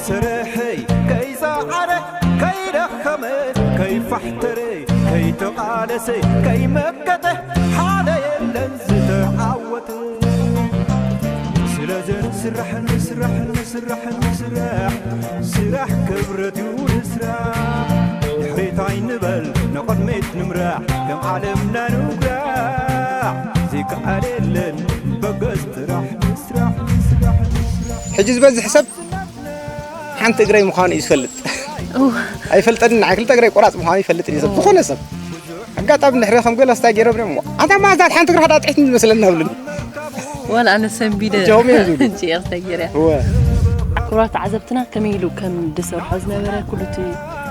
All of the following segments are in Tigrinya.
ስርሐይ ከይሰዓረ፣ ከይደኸመ፣ ከይፋሕተረ፣ ከይተቓለሰ፣ ከይመከተ፣ ሓደ የለን ዝተዓወተ። ስለዚ ንስራሕ፣ ንስራሕ፣ ንስራሕ፣ ንስራሕ፣ ስራሕ ክብረት እዩ ንስራሕ። ድሕሪት ኣይንበል፣ ንቕድሚት ንምራሕ፣ ከም ዓለምና ንውጋሕ። ዘይከኣል የለን፣ በገስ ጥራሕ፣ ንስራሕ፣ ንስራሕ፣ ንስራሕ። ሕጂ ዝበዝሕ ሰብ ሓንቲ እግረይ ምዃኑ እዩ ዝፈልጥ። እው። ኣይፈልጠንን፣ ንዓይ ክልተ እግረይ ቆራፅ ምዃኑ ይፈልጥ እዩ ሰብ፣ ዝኾነ ሰብ። ኣጋጣሚ ንሕሪ ከም ገለ ስታይ ገይሮም እዮም፣ "ኣታ ማዛት ሓንቲ እግርኻ ዳጥዒት ዝመስለና?" ብሉኒ። ወላ ኣነ ሰንቢደ እጃኦም እዮም ዝብሉ። እንጂ እየ ክተገይረ። እወ። ክቡራት ተዓዘብትና፣ ከመይ ኢሉ ከም ዝሰርሖ ዝነበረ ኩሉ እቲ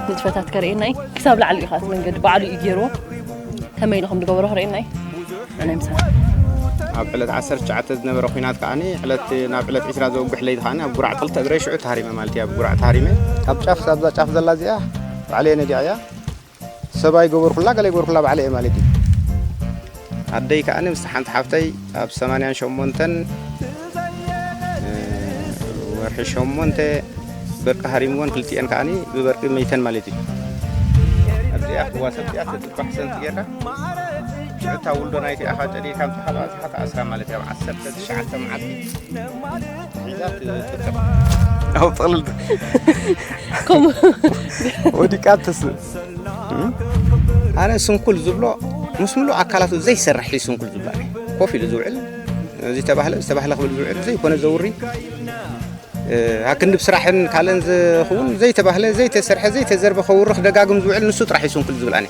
ንጥፈታት ከርእየና እዩ። ክሳብ ላዕሊ እዩ፣ ካስ መንገዲ ባዕሉ እዩ ገይርዎ። ከመይ ኢሉ ከም ዝገበሮ ክርእየና እዩ። ኣነ ምሳና። ኣብ ዕለት ዓሰርተ ትሽዓተ ዝነበረ ኲናት ከኣኒ፣ ዕለት፣ ናብ ዕለት ዒስራ ዘውግሕ ለይቲ ከኣኒ፣ ኣብ ጉራዕ ክልተ እግረይ ሽዑ ተሃሪመ ማለት እዩ። ኣብ ጉራዕ ተሃሪመ። ካብ ጫፍ፣ ኣብዛ ጫፍ ዘላ እዚኣ፣ ባዕለየ ነዲኣ እያ። ሰብ ኣይገበርኩላ፣ ገለ ኣይገበርኩላ፣ ባዕለየ ማለት እዩ። ኣደይ ከኣኒ ምስ ሓንቲ ሓፍተይ ኣብ ሰማንያን ሸሞንተን፣ እ፣ ወርሒ ሸሞንተ በርቂ ሃሪምወን፣ ክልቲኤን ከኣኒ ብበርቂ መይተን ማለት እዩ። ኣብዚኣ ክዋሰብ እዚኣ ትጥባሕ ሰንቲ ጌርካ፣ ሽዑ እታ ውልዶ ናይቲኣ ኸዓ ጨዲድካ ምሳኻ ብኣብዝሓ ተኣስራ ማለት እዩ። ኣብ ዓሰርተ ትሽዓተ መዓልቲ ሒዛ ትጥቅዕ። ኣብ ጥቕልል ከምኡ ወዲቃ ትስ-፣ እም? ኣነ ስንኩል ዝብሎ ምስ ምሉእ ኣካላቱ ዘይሰርሕ እዩ ስንኩል ዝብሎ። ኣነ ኮፍ ኢሉ ዝውዕል፣ ዝተባህለ፣ ዝተባህለ ክብል ዝውዕል፣ ዘይኮነ ዘውሪ፣ እ፣ ኣክንዲ ብስራሕን ካልእን ዝኸውን ዘይተባህለ፣ ዘይተሰርሐ፣ ዘይተዘርበ ከውርኽ ደጋግም ዝውዕል ንሱ ጥራሕ እዩ ስንኩል ዝብል ኣነ።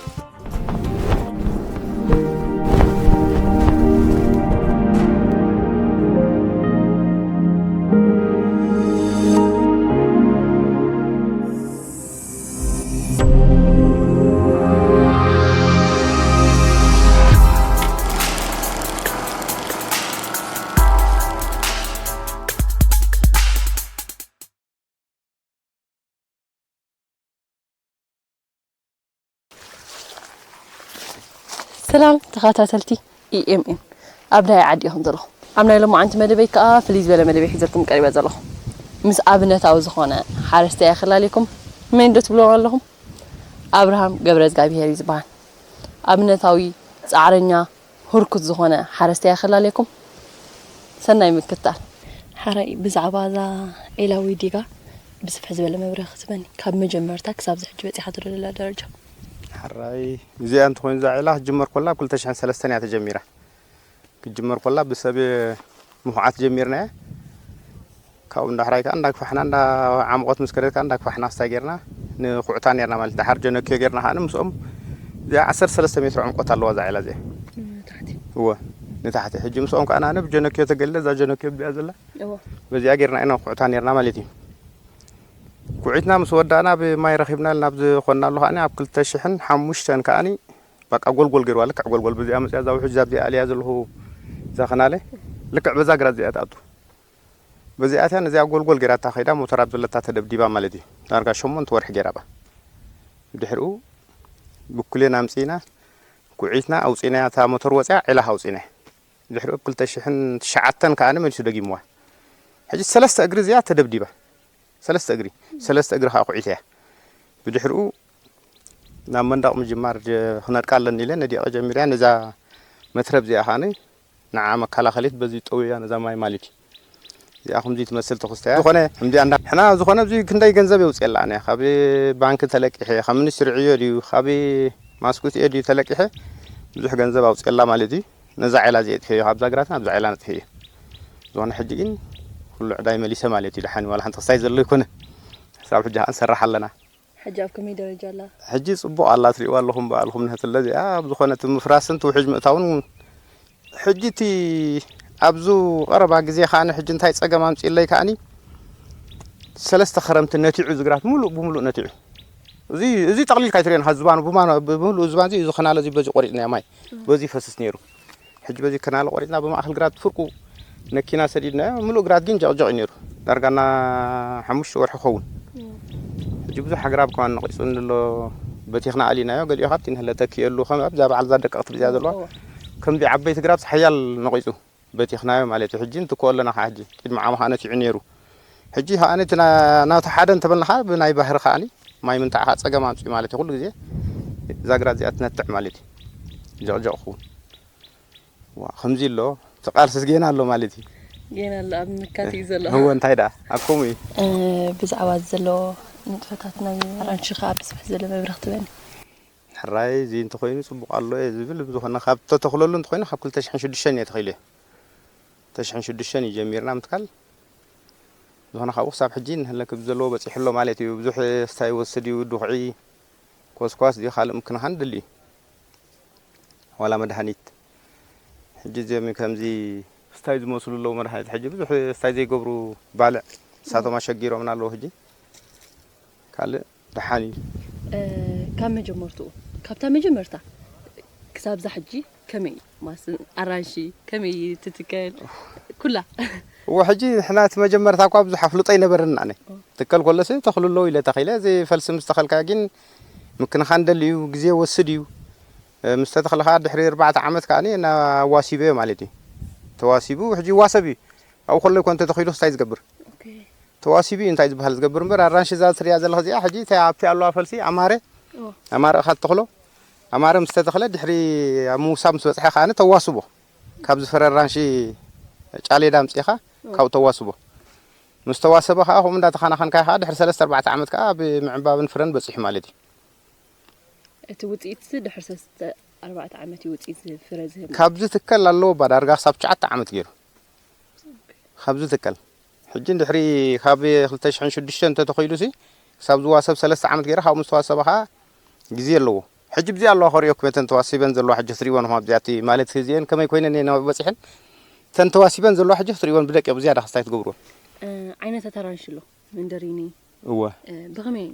ሰላም ተኸታተልቲ ኢ ኤም ኤም፣ ኣብ ናይ ዓዲ ኢኹም ዘለኹም። ኣብ ናይ ሎማዓንቲ መደበይ ከኣ ፍልይ ዝበለ መደበይ ሒዘልኩም ቀሪበ ዘለኹ። ምስ ኣብነታዊ ዝኾነ ሓረስታይ ክላልየኩም። መን ዶ ትብልዎ ኣለኹም? ኣብርሃም ገብረ እግዚኣብሄር እዩ ዝበሃል። ኣብነታዊ፣ ጻዕረኛ፣ ህርኩት ዝኾነ ሓረስታይ ክላልየኩም። ሰናይ ምክትታል። ሓራይ፣ ብዛዕባ እዛ ዒላ ወይ ዲጋ ብስፍሕ ዝበለ መብርሂ ክትበኒ፣ ካብ መጀመርታ ክሳብ እዚ ሕጂ በጺሓቶ ዘላ ደረጃ። ሓራይ፣ እዚኣ እንተኾይኑ እዛ ዒላ ክትጅመር ከላ ኣብ ክልተ ሽሕን ሰለስተን እያ ተጀሚራ። ክትጅመር ከላ ብሰብ ምኹዓት ጀሚርናያ። ካብኡ እንዳሕራይ ከኣ እንዳግፋሕና፣ እንዳ ዓምቆት ምስ ከደት ከኣ እንዳግፋሕና ስታይ ጌርና ንኹዕታ ኔርና ማለት። ደሓር ጀነክዮ ጌርና ከኣ ምስኦም እዚኣ ዓሰርተ ሰለስተ ሜትሮ ዕምቆት ኣለዋ እዛ ዒላ እዚኣ። ንታሕቲ። እወ፣ ንታሕቲ። ሕጂ ምስኦም ከኣ ኣነ ብጀነክዮ ተገሊለ፣ እዛ ጀነክዮ እዚኣ ዘላ። እወ። በዚኣ ጌርና ኢና ንኹዕታ ኔርና ማለት እዩ። ኩዒትና ምስ ወዳእና ብማይ ረኺብና ኢልና ኣብ ዝኾንናሉ ከኣ ኣብ ክልተ ሽሕን ሓሙሽተን ከኣ በቃ ጎልጎል ገይርዋ፣ ልክዕ ጎልጎል። በዚኣ መፅያ እዛ ውሕጅ እዛ ኣብዚኣ ኣልያ ዘለኹ እዛ ኸናለ ልክዕ በዛ ግራት እዚኣ ትኣቱ። በዚኣትያ ነዚኣ ጎልጎል ጌራታ ከይዳ ሞተር ኣብ ዘለታ ተደብዲባ ማለት እዩ። ዳርጋ ሸሞንተ ወርሒ ጌራ እባ። ብድሕሪኡ ብኩሌን ኣምጺእና፣ ኩዒትና፣ ኣውጺእናያ፣ እታ ሞተር ወጺኣ፣ ዒላ ኣውጺእናያ። ብድሕሪኡ ኣብ ክልተ ሽሕን ትሽዓተን ከኣ መሊሱ ደጊምዋ። ሕጂ ሰለስተ እግሪ እዚኣ ተደብዲባ። ሰለስተ እግሪ፣ ሰለስተ እግሪ ከኣ ኩዒተያ። ብድሕሪኡ ናብ መንደቕ ምጅማር ጀ-፣ ክነድቃ ኣለኒ ኢለ ነዲቐ ጀሚርያ። ነዛ መትረብ እዚኣ ከኣ ንዓ መከላኸሊት በዚ ጠውያ ነዛ ማይ ማለት እዩ። እዚኣ ከምዚ ትመስል ተኽስተ እያ። ዝኾነ ከምዚኣ እንዳ-፣ ሕና ዝኾነ ኣብዚ ክንደይ ገንዘብ የውፅየላ ኣነ። ካብ ባንክ ተለቂሐ፣ ካብ ሚኒስትሪ ዕዮ ድዩ፣ ካብ ማስኩት እየ ድዩ ተለቂሐ፣ ብዙሕ ገንዘብ ኣውፅየላ ማለት እዩ። ነዛ ዒላ እዚኣ የጥፍዮ፣ ካብዛ ግራትና ኣብዛ ዒላ ነጥፍዮ። ዝኾነ ሕጂ ግን ኩሉ ዕዳይ መሊሰ ማለት እዩ። ደሓን ዋላ ሓንቲ ክስታይ ዘሎ ይኮነ። ክሳብ ሕጂ ከኣ ንሰርሕ ኣለና። ሕጂ ኣብ ከመይ ደረጃ ኣላ? ሕጂ ጽቡቕ ኣላ፣ ትርእይዋ ኣለኹም ብኣልኹም ንህትለ እዚኣ ኣብ ዝኾነ እቲ ምፍራስን እቲ ውሕጅ ምእታውን። ሕጂ እቲ ኣብዚ ቀረባ ግዜ ከኣ ሕጂ እንታይ ጸገም ኣምጺእለይ ከኣኒ ሰለስተ ክረምቲ ነቲዑ ዝግራት ምሉእ ብምሉእ ነቲዑ። እዚ፣ እዚ ጠቕሊልካ ኣይትርእዮን፣ ካብ ዝባኑ ብማኑ፣ ብምሉእ ዝባን እዚ፣ እዚ ከናለ እዚ በዚ ቆሪጽናዮ ማይ፣ በዚ ይፈስስ ነይሩ። ሕጂ በዚ ከናለ ቆሪጽና ብማእከል ግራት ፍርቁ ነኪና ሰዲድናዮ። ምሉእ ግራት ግን ጀቕጀቕ እዩ ነይሩ። ዳርጋ እና ሓሙሽተ ወርሒ ክኸውን። ሕጂ ብዙሕ ኣግራብ ከማን ነቒጹ እንድሎ በቲኽና ኣሊናዮ። ገሊኡ ካብቲ ንህለ ተኪኤሉ ከም ኣብዛ በዓል እዛ ደቀቕቲ ብዚኣ ዘለዋ እዎ። ከምዚ ዓበይቲ ግራብስ ሓያል ነቒጹ በቲኽናዮ ማለት እዩ። ሕጂ እንትኮ ኣለና ከዓ ሕጂ ቅድሚ ዓመ ከዓ ነቲዑ ነይሩ። ሕጂ ከዓኒ እቲ ና- ናቱ ሓደ እንተበልና ከዓ ብናይ ባህሪ ከዓኒ ማይ ምንታዕ ከዓ ፀገም ኣምፅኡ ማለት እዩ። ኩሉ ግዜ እዛ ግራት እዚኣ ትነትዕ ማለት እዩ። ጀቕጀቕ ክኸውን። ዋ፣ ከምዚ ኣሎ፣ እቲ ቃልስስ ጌና ኣሎ ማለት እዩ። ጌና ኣሎ፣ ኣብ ምካት እዩ ዘሎ። እወ፣ እንታይ ደኣ፣ ኣብ ከምኡ እዩ። እ፣ ብዛዕባ ዘሎ ንጥፈታት ናይ ኣራንሺ ከዓ ብስፍሕ ዝበለ መብርህ ክትበኒ። ሕራይ፣ እዚ እንተኾይኑ ጽቡቕ ኣሎ እየ ዝብል፣ ብዝኾነ ካብ ተተኽለሉ እንተኾይኑ ካብ ክልተ ሽሕን ሽዱሽተን እየ ተኺለ። ክልተ ሽሕን ሽዱሽተን እዩ ጀሚርና ምትካል። ዝኾነ ካብኡ ክሳብ ሕጂ ንህለክ ብዘለዎ በጺሑ ኣሎ ማለት እዩ። ብዙሕ ስታይ ይወስድ እዩ፣ ድኹዒ፣ ኮስኳስ ድዩ ካልእ ምክንኻን ድል እዩ። ዋላ መድሃኒት። ሕጂ እዚኦም ከምዚ ስታይ ዝመስሉ ኣለዉ መድሃኒት። ሕጂ ብዙሕ ስታይ ዘይገብሩ ባልዕ፣ ንሳቶም ኣሸጊሮምና ኣለዉ ሕጂ። ካልእ ደሓን እዩ። እ፣ ካብ መጀመርትኡ፣ ካብታ መጀመርታ ክሳብ እዛ ሕጂ ከመይ እዩ? ማስ-፣ ኣራንሺ ከመይ እዩ ትትከል? ኩላ። እወ፣ ሕጂ ንሕና እቲ መጀመርታ እኳ ብዙሕ ኣፍልጦ ኣይነበረንን ኣነ። ኦ። ትከል ከሎስ ተኽሉ ኣለዉ ኢለ ተኺለ፣ እዚ ፈልሲ ምስ ተኸልካ ግን ምክንኻን ደሊ እዩ፣ ግዜ ወስድ እዩ። እ፣ ምስ ተተኽለ ከኣ ድሕሪ ኣርባዕተ ዓመት ከኣ እናዋሲበዮ ማለት እዩ። ተዋሲቡ ሕጂ ይዋሰብ እዩ። ኣብኡ ከሎ ይኮን ተተኺሉ ክስታይ ዝገብር። ኦኬ። ተዋሲቡ እዩ እንታይ ዝበሃል ዝገብር እምበር፣ ኣራንሺ እዛ ትሪኣ ዘለኽ እዚኣ ሕጂ እታ ኣብቲ ኣለዋ ፈልሲ ኣማረ፣ ኦ። ኣማረ ኢኻ ትተኽሎ። ኣማረ ምስ ተተኽለ ድሕሪ ኣብ ምውሳብ ምስ በጽሐ ከኣ ተዋስቦ። ካብዚ ፍረ ኣራንሺ ጫሌዳ ኣምጺእኻ ኦ። ካብኡ ተዋስቦ። ምስ ተዋሰበ ከኣ ከምኡ እንዳተኸናኸንካዮ ከኣ ድሕሪ ሰለስተ ኣርባዕተ ዓመት ከኣ ብምዕንባብን ፍረን በጺሑ ማለት እዩ። እቲ ውጽኢትሲ ድሕሪ ሰለስተ ኣርባዕተ ዓመት እዩ ውጽኢት ፍረ ዝህብ። ካብዚ ትከል ኣለዎ እባ ዳርጋ ክሳብ ትሽዓተ ዓመት ገይሩ። ካብዚ ትከል። ሕጂ እንድሕሪ ካብ ክልተ ሽሕን ሽዱሽተን እንተተኸይሉሲ ክሳብ ዝዋሰብ ሰለስተ ዓመት ገይረ፣ ካብኡ ምስ ተዋሰበ ከኣ ግዜ ኣለዎ። ሕጂ ብዚኣ ኣለዋ ከርእየኩም እተን ተዋሲበን ዘለዋ ሕጂ ክትርእይወን ኢኹም ኣብዚኣ እቲ ማለት እዚአን ከመይ ኮይነን እየን በጺሐን። እተን ተዋሲበን ዘለዋ ሕጂ ክትርእይወን ብደቂቕ ብዝያዳ ክስታይ ትገብርወን። እ፣ ዓይነታት ኣራንሺ ኣሎ፣ መንደሪኒ። እወ። እ፣ ብኸመይ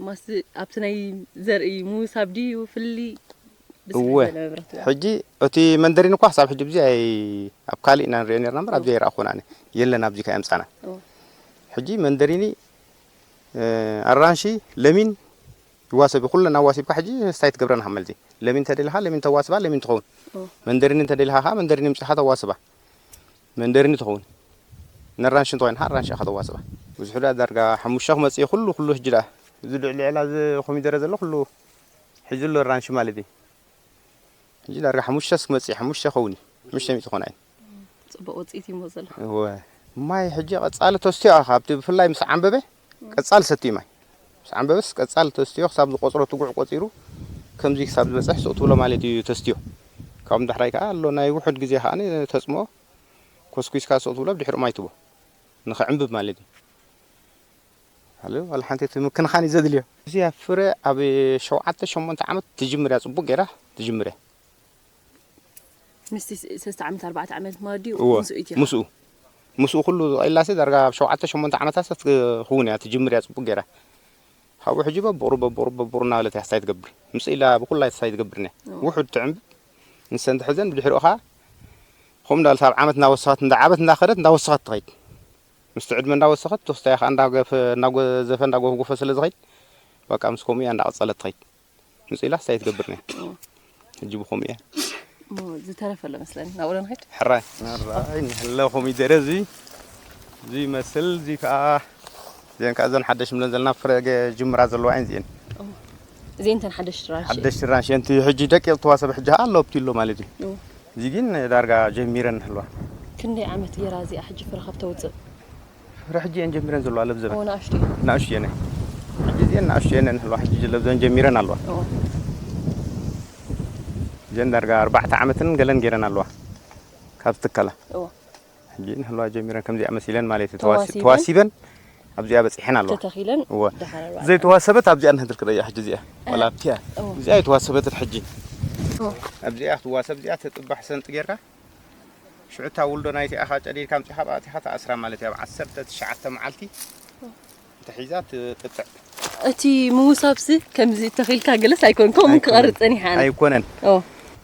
ማስ ኣብቲ ናይ ዘርኢ ምውሳብ ድዩ ፍሊ ብስፍሕ እወ። ዝበለ መብራህቲ እያ። ሕጂ እቲ መንደሪን እኳ ክሳብ ሕጂ ብዚ ኣይ-፣ ኣብ ካልእ ኢና ንሪኦ ነርና እምበር ኣብዚ ኣይረኣኹን ኣነ። የለን ኣብዚ ከ ኣምጻና። እወ። ሕጂ መንደሪኒ፣ እ፣ ኣራንሺ፣ ለሚን ይዋሰብ እዩ። ኩለን ኣዋሲብካ ሕጂ ስታይ ትገብረን ሃመልቲ። ለሚን ተደሊኻ ለሚን ተዋስባ ለሚን ትኸውን። እወ። መንደሪኒ ተደሊኻ ከኣ መንደሪኒ ምጽኻ ተዋስባ። መንደሪኒ ትኸውን። ነራንሺ እንተኾይንካ ኣራንሺ ኢኻ ተዋስባ። ብዙሑ ደኣ ዳርጋ ሓሙሽተ ክመጽእ እዩ። ኩሉ፣ ኩሉ ሕጂ ደኣ እዚ ልዕሊ ዕላ እዚ ኮሚደረ ዘሎ ኩሉ ሒዙ ኣሎ ኣራንሺ ማለት እዩ። ሕጂ ዳርጋ ሓሙሽተ ክመጽእ እዩ፣ ሓሙሽተ ክኸውን እዩ። ሓሙሽተ ሚእቲ ክኾን እዩ። ጽቡቕ ውጽኢት እዩ እሞ ዘሎ። እወ። ማይ ሕጂ ቀጻሊ ተስትዮ ኢኻ፣ ኣብቲ ብፍላይ ምስ ዓንበበ ቀጻሊ ሰትዩ ማይ። ምስ ዓንበበስ ቀጻሊ ተስትዮ ክሳብ ዝቆጽሮ እቲ ጉዕ ቆጺሩ ከምዚ ክሳብ ዝበጽሕ ስቕ ትብሎ ማለት እዩ ተስትዮ። ካብኡ ንዳሕራይ ከኣ ኣሎ ናይ ውሑድ ግዜ ከኣ ተጽምኦ ኮስኩስካ ስቕ ትብሎ ብድሕሪኡ ማይ ትቦ። ንኽዕንብብ ማለት እዩ። ካልእ ዋላ ሓንቲ እቲ ምክንኻን እዩ ዘድልዮ። እዚ ኣብ ፍረ ኣብ ሸውዓተ ሸሞንተ ዓመት ትጅምር እያ፣ ጽቡቕ ገይራ ትጅምር እያ። ምስቲ ስ-፣ ሰለስተ ዓመት፣ ኣርባዕተ ዓመት ማለት ድዩ? እወ፣ ምስኡ ኢትያ? ምስኡ። ምስኡ ኩሉ ቀሊላሲ ዳርጋ ኣብ ሸውዓተ ሸሞንተ ዓመታት ትኸውን እያ፣ ትጅምር እያ ጽቡቕ ገይራ። ካብኡ ሕጂ በቦቕሩ፣ በቦቕሩ፣ በቦቕሩ እናበለት እያ ስታይ ትገብር። ምስ ኢላ ብኩላ እያ ስታይ ትገብር እያ። እወ። ውሑድ ትዕንብብ፣ ንሰን ትሕዘን፣ ብድሕሪኡ ኸኣ ከምኡ እንዳበለት ኣብ ዓመት እናወሰኸት፣ እንዳዓበት፣ እንዳኸደት፣ እንዳወሰኸት ትኸይድ። ምስቲ ዕድመ እንዳወሰኸት፣ ተስታያ ኸኣ እንዳገፈ-፣ እንዳጎዘፈ፣ እንዳጎፈጎፈ ስለ ዝኸይድ፣ በቃ ምስ ከምኡ እያ እንዳቐጸለት ትኸይድ። ምስ ኢላ ስታይ ትገብር እያ። እወ። ሕጂ ብኸምኡ እያ። እሞ ዝተረፈ ኣሎ መስለኒ። ናብኡ ዶ ንኸይድ? ሕራይ። ሕራይ፣ ንሕለ ኮሚደረ እዚ፣ እዚ ይመስል፣ እዚ ከኣ፣ እዚአን ከኣ እዘን ሓደሽ ምለን ዘለና ፍረ ገ-፣ ጅምራ ዘለዋ እየን እዚአን። እወ። እዚአን እተን ሓደሽ ራንሺ። ሓደሽ ራንሺ፣ እንቲ ሕጂ ደቂቕ ተዋሰብ ሕጂ ኣሎ፣ ኣብቲ ኣሎ ማለት እዩ። እወ። እዚ ግን ዳርጋ ጀሚረን ኣለዋ። ክንደይ ዓመት ገይራ እዚኣ ሕጂ ፍረ ካብ ተውፅእ? ፍረ ሕጂ እየን ጀሚረን ዘለዋ ለብዘበን። ኦ፣ ንኣሽቱ እየን። ንኣሽቱ እየን። ሕጂ እዚአን ንኣሽቱ እየን ኣለዋ፣ ሕጂ ለብዘበን ጀሚረን ኣለዋ። ኦ። እዚአን ዳርጋ ኣርባዕተ ዓመትን ገለን ገይረን ኣለዋ። ካብ ትከላ። ኦ። ሕጂ ንህልዋ ጀሚረን ከምዚኣ መሲለን ማለት እዩ። ተዋሲ-፣ ተዋሲበን? ተዋሲበን ኣብዚኣ በጺሐን ኣለዋ። ተተኺለን እወ። ደሓር ኣርባዕተ ዘይተዋሰበት ኣብዚኣ ንህድር ክረያ ሕጂ እዚኣ። እ። ዋላ ኣብቲያ። እወ። እዚኣ ኣይተዋሰበትን ሕጂ። እወ። ኣብዚኣ ክትዋሰብ እዚኣ ተጥባሕ ሰንጢ ጌርካ ሽዑ እታ ውልዶ ናይቲኣ ኸኣ ጨዲድካ ኣምጺኻ ኣብኣ ኣቲኻ ተኣስራ ማለት እዩ። ኣብ ዓሰርተ ትሽዓተ መዓልቲ ተሒዛ ትጥጥዕ። እቲ ምውሳብሲ ከምዚ ተኺልካ ገለስ ኣይኮን፣ ከምኡ ኣይኮነን። ክቐርጽ ጸኒሓ ኣነ። ኣይኮነን። ኦ።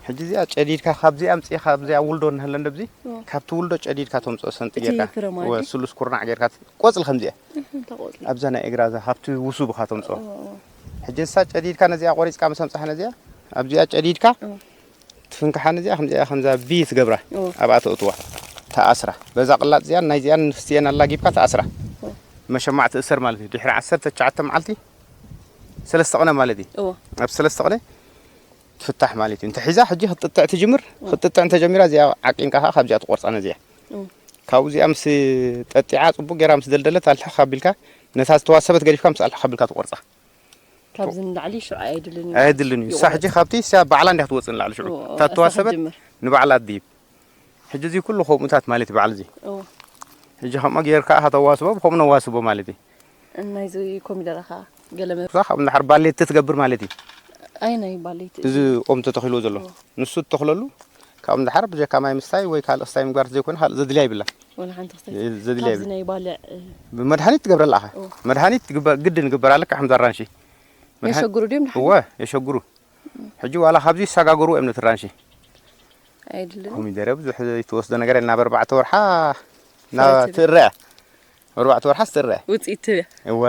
ሕጂ እዚኣ ጨዲድካ ካብዚኣ ኣምጺኻ ኣብዚኣ ውልዶ እንሀለን ደብዚ፣ ኦ። ካብቲ ውልዶ ጨዲድካ ተምጽኦ ሰንጢ እቲ ጌርካ፣ ፍረ ማለት ወ-፣ እዩ? ስሉስ ኩርናዕ ጌርካ ት-፣ ቆጽሊ ከምዚኣ። እህ፣ እንታይ ቆጽሊ? ኣብዛ ናይ እግራ እዛ ካብቲ ውሱብ ኢኻ ተምጽኦ። ኦ፣ ኦ። ሕጂ ንሳ ጨዲድካ ነዚኣ ቆሪጽካ ምስ ኣምጻኻ ነዚኣ፣ ኣብዚኣ ጨዲድካ ኦ። ትፍንክሓ ነዚኣ ከምዚኣ ከምዛ ቢ ትገብራ። ኦ። ኣብኣ ተእትዋ። ተኣስራ። በዛ ቅላጽ እዚኣን ናይ እዚኣን ንፍስቲኤን ኣላጊብካ ተኣስራ። ኦ። መሸማዕ ትእሰር ማለት እዩ። ድሕሪ ዓሰርተ ትሽዓተ መዓልቲ፣ ሰለስተ ቅነ ማለት እዩ። እዎ። ኣብ ሰለስተ ቅነ ትፍታሕ ማለት እዩ። እንተ ሒዛ ሕጂ ክትጥጥዕ ትጅምር፣ እዎ። ክትጥጥዕ እንተ ጀሚራ እዚኣ ዓቂንካ ከኣ ካብዚኣ ትቆርጻ ነዚኣ። እዎ። ካብኡ እዚኣ ምስ ጠጢዓ ጽቡቅ ጌራ ምስ ደልደለት ኣልሕኽ ኣቢልካ ነታ ዝተዋሰበት ገዲፍካ ምስ ኣልሕኽ ኣቢልካ ትቆርጻ። ካብዚ ንላዕሊ ሽዑ ኣየድልን እዩ ማለት ኣየድልን እዩ። ንሳ እዩ። ሕጂ ካብቲ እሳ ባዕላ እንዲያ ክትወጽእ ንላዕሊ ሽዑ። እዎ፣ እታ እሳ እተዋሰበት ክትጅምር። ንባዕላ ትድይብ። ሕጂ እዚ ኩሉ ከምኡታት ማለት እዩ በዓል እዚ። እዎ። ሕጂ ከምኡ ጌርካ ከተዋስቦ፣ ብከምኡ ነዋስቦ ማለት እዩ። ናይዚ ኮሚደረ ኸኣ ገለ መ- እዛ ካብ እንድሕር ባሌቲ ትገብር ማለት እዩ። ኣይ ናይ ባሌቲ እዚ ኦም ተተኺልዎ ዘሎ። እዎ። ንሱ ትተኽለሉ ካብ እንድሕር ብጀካ ማይ ምስታይ ወይ ካልእ ክስታይ ምግባር ዘይኮነ ካልእ ዘድልያ ይብላ። ወላ ሓንቲ ክስታይ። ዘድልያ ካብዚ ይብላ። ናይ ባልዕ፣ እ፣ ብመድሃኒት ትገብረላ ኣኻ። እዎ። መድሃኒት ትግበር፣ ግድን ይግበር ኣለካ ከምዚ ኣራንሺ። መድሃ- የሸግሩ ድዮም ድሓን? እወ፣ የሸግሩ። ሕጂ ዋላ ካብዚ ይሰጋገሩ እዮም ነቲ ኣራንሺ። ኣይድልን። ኮሚደረ ብዙሕ ዘይትወስዶ ነገር የለን። ኣብ ኣርባዕተ ወርሓ እና ፍረ ትህብ። ትእረያ። ኣብ ኣርባዕተ ወርሓ ትእረያ። ውፅኢት ትህብ። እወ።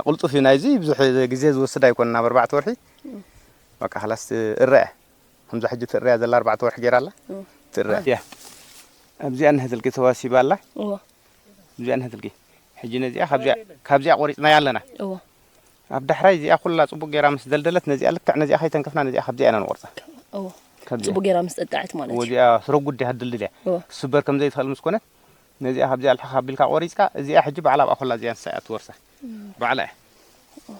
ቅልጡፍ እዩ ናይዚ ብዙሕ ግዜ ዝወስድ ኣይኮነን። ኣብ ኣርባዕተ ወርሒ እም። በቃ ኸላስ ትእረያ። ከምዛ ሕጂ ትእረያ ዘላ ኣርባዕተ ወርሒ ጌራ ኣላ። እም። ትእረያ። እያ። ኣብዚኣ እንሀትልኪ ተዋሲባ ኣላ። እወ። እዚኣ እንሀትልኪ። ሕጂ ነዚኣ ካብዚኣ፣ ካብዚኣ ቆሪፅናያ ኣለና። እወ። ኣብ ዳሕራይ እዚኣ ኩላ ጽቡቅ ጌራ ምስ ደልደለት፣ ነዚኣ ልክዕ ነዚኣ ከይተንከፍና፣ ነዚኣ ካብዚኣ ኢና ንቆርጻ። እወ። ካብዚኣ። ጽቡቅ ጌራ ምስ ጠጠዐት ማለት እዩ። ወዚኣ ስረጉድ እያ ትድልድል እያ። እወ። ክትስበር ከም ዘይትኽእል ምስ ኮነት፣ ነዚኣ ካብዚኣ ልሕኽ ኣቢልካ ቆሪጽካ፣ እዚኣ ሕጂ ባዕላ ኣብኣ ኮላ እዚኣ ንሳ እያ ትወርሳ። እም። ባዕላ እያ።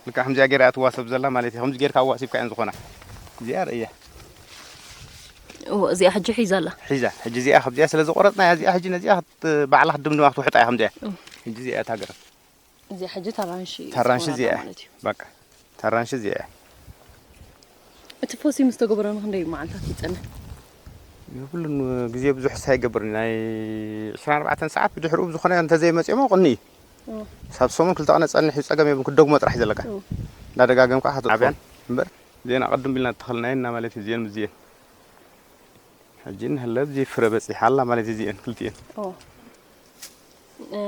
ልክዕ ከምዚኣ ጌራ እያ ትዋሰብ ዘላ ማለት እዩ። ከምዚ ጌርካ ኣዋሲብካ እየን ዝኾና። እዚኣ ርእያ። እወ፣ እዚኣ ሕጂ ሒዛ ኣላ። ሒዛ። ሕጂ እዚኣ ካብዚኣ ስለ ዝቆረጽናያ፣ እዚኣ ሕጂ ነዚኣ ክት-፣ ባዕላ ክትድምድማ ክትውሕጣ እያ ከምዚኣ። እም። ሕጂ እዚኣ እያ እታ ገረብ። እዚኣ ሕጂ ታራንሺ ታራንሺ ዝኾናታ እዚኣ እያ። ማለት እዩ። በቃ፣ ታራንሺ እዚኣ እያ። እቲ ፈሲ ምስ ተገበረ ንክንደይ መዓልታት ይጸንሕ? ኩሉ ግዜ ብዙሕ ሳይ ይገብር። ናይ ዕስራን ኣርባዕተን ሰዓት ብድሕሪኡ ብዝኾነ እንተዘይመጺኦሞ ቅኒ እዩ። እዎ። ሳብ ሰሙን ክልተ ቀነ ጸንሕ እዩ፣ ጸገም የብሉን። ክደግሞ ጥራሕ እዩ ዘለካ። እዎ። እንዳደጋገምካ ክትጥፎ። ዓብያን እምበር፣ እዚአን ኣቐድም ኢልና እተኸልናየን እና ማለት እዩ፣ እዚአን ምስ እዚአን። ሕጂ እንሀለ ኣብዚ ፍረ በጺሓ ኣላ ማለት እዩ፣ እዚአን ክልቲአን። እዎ። እ፣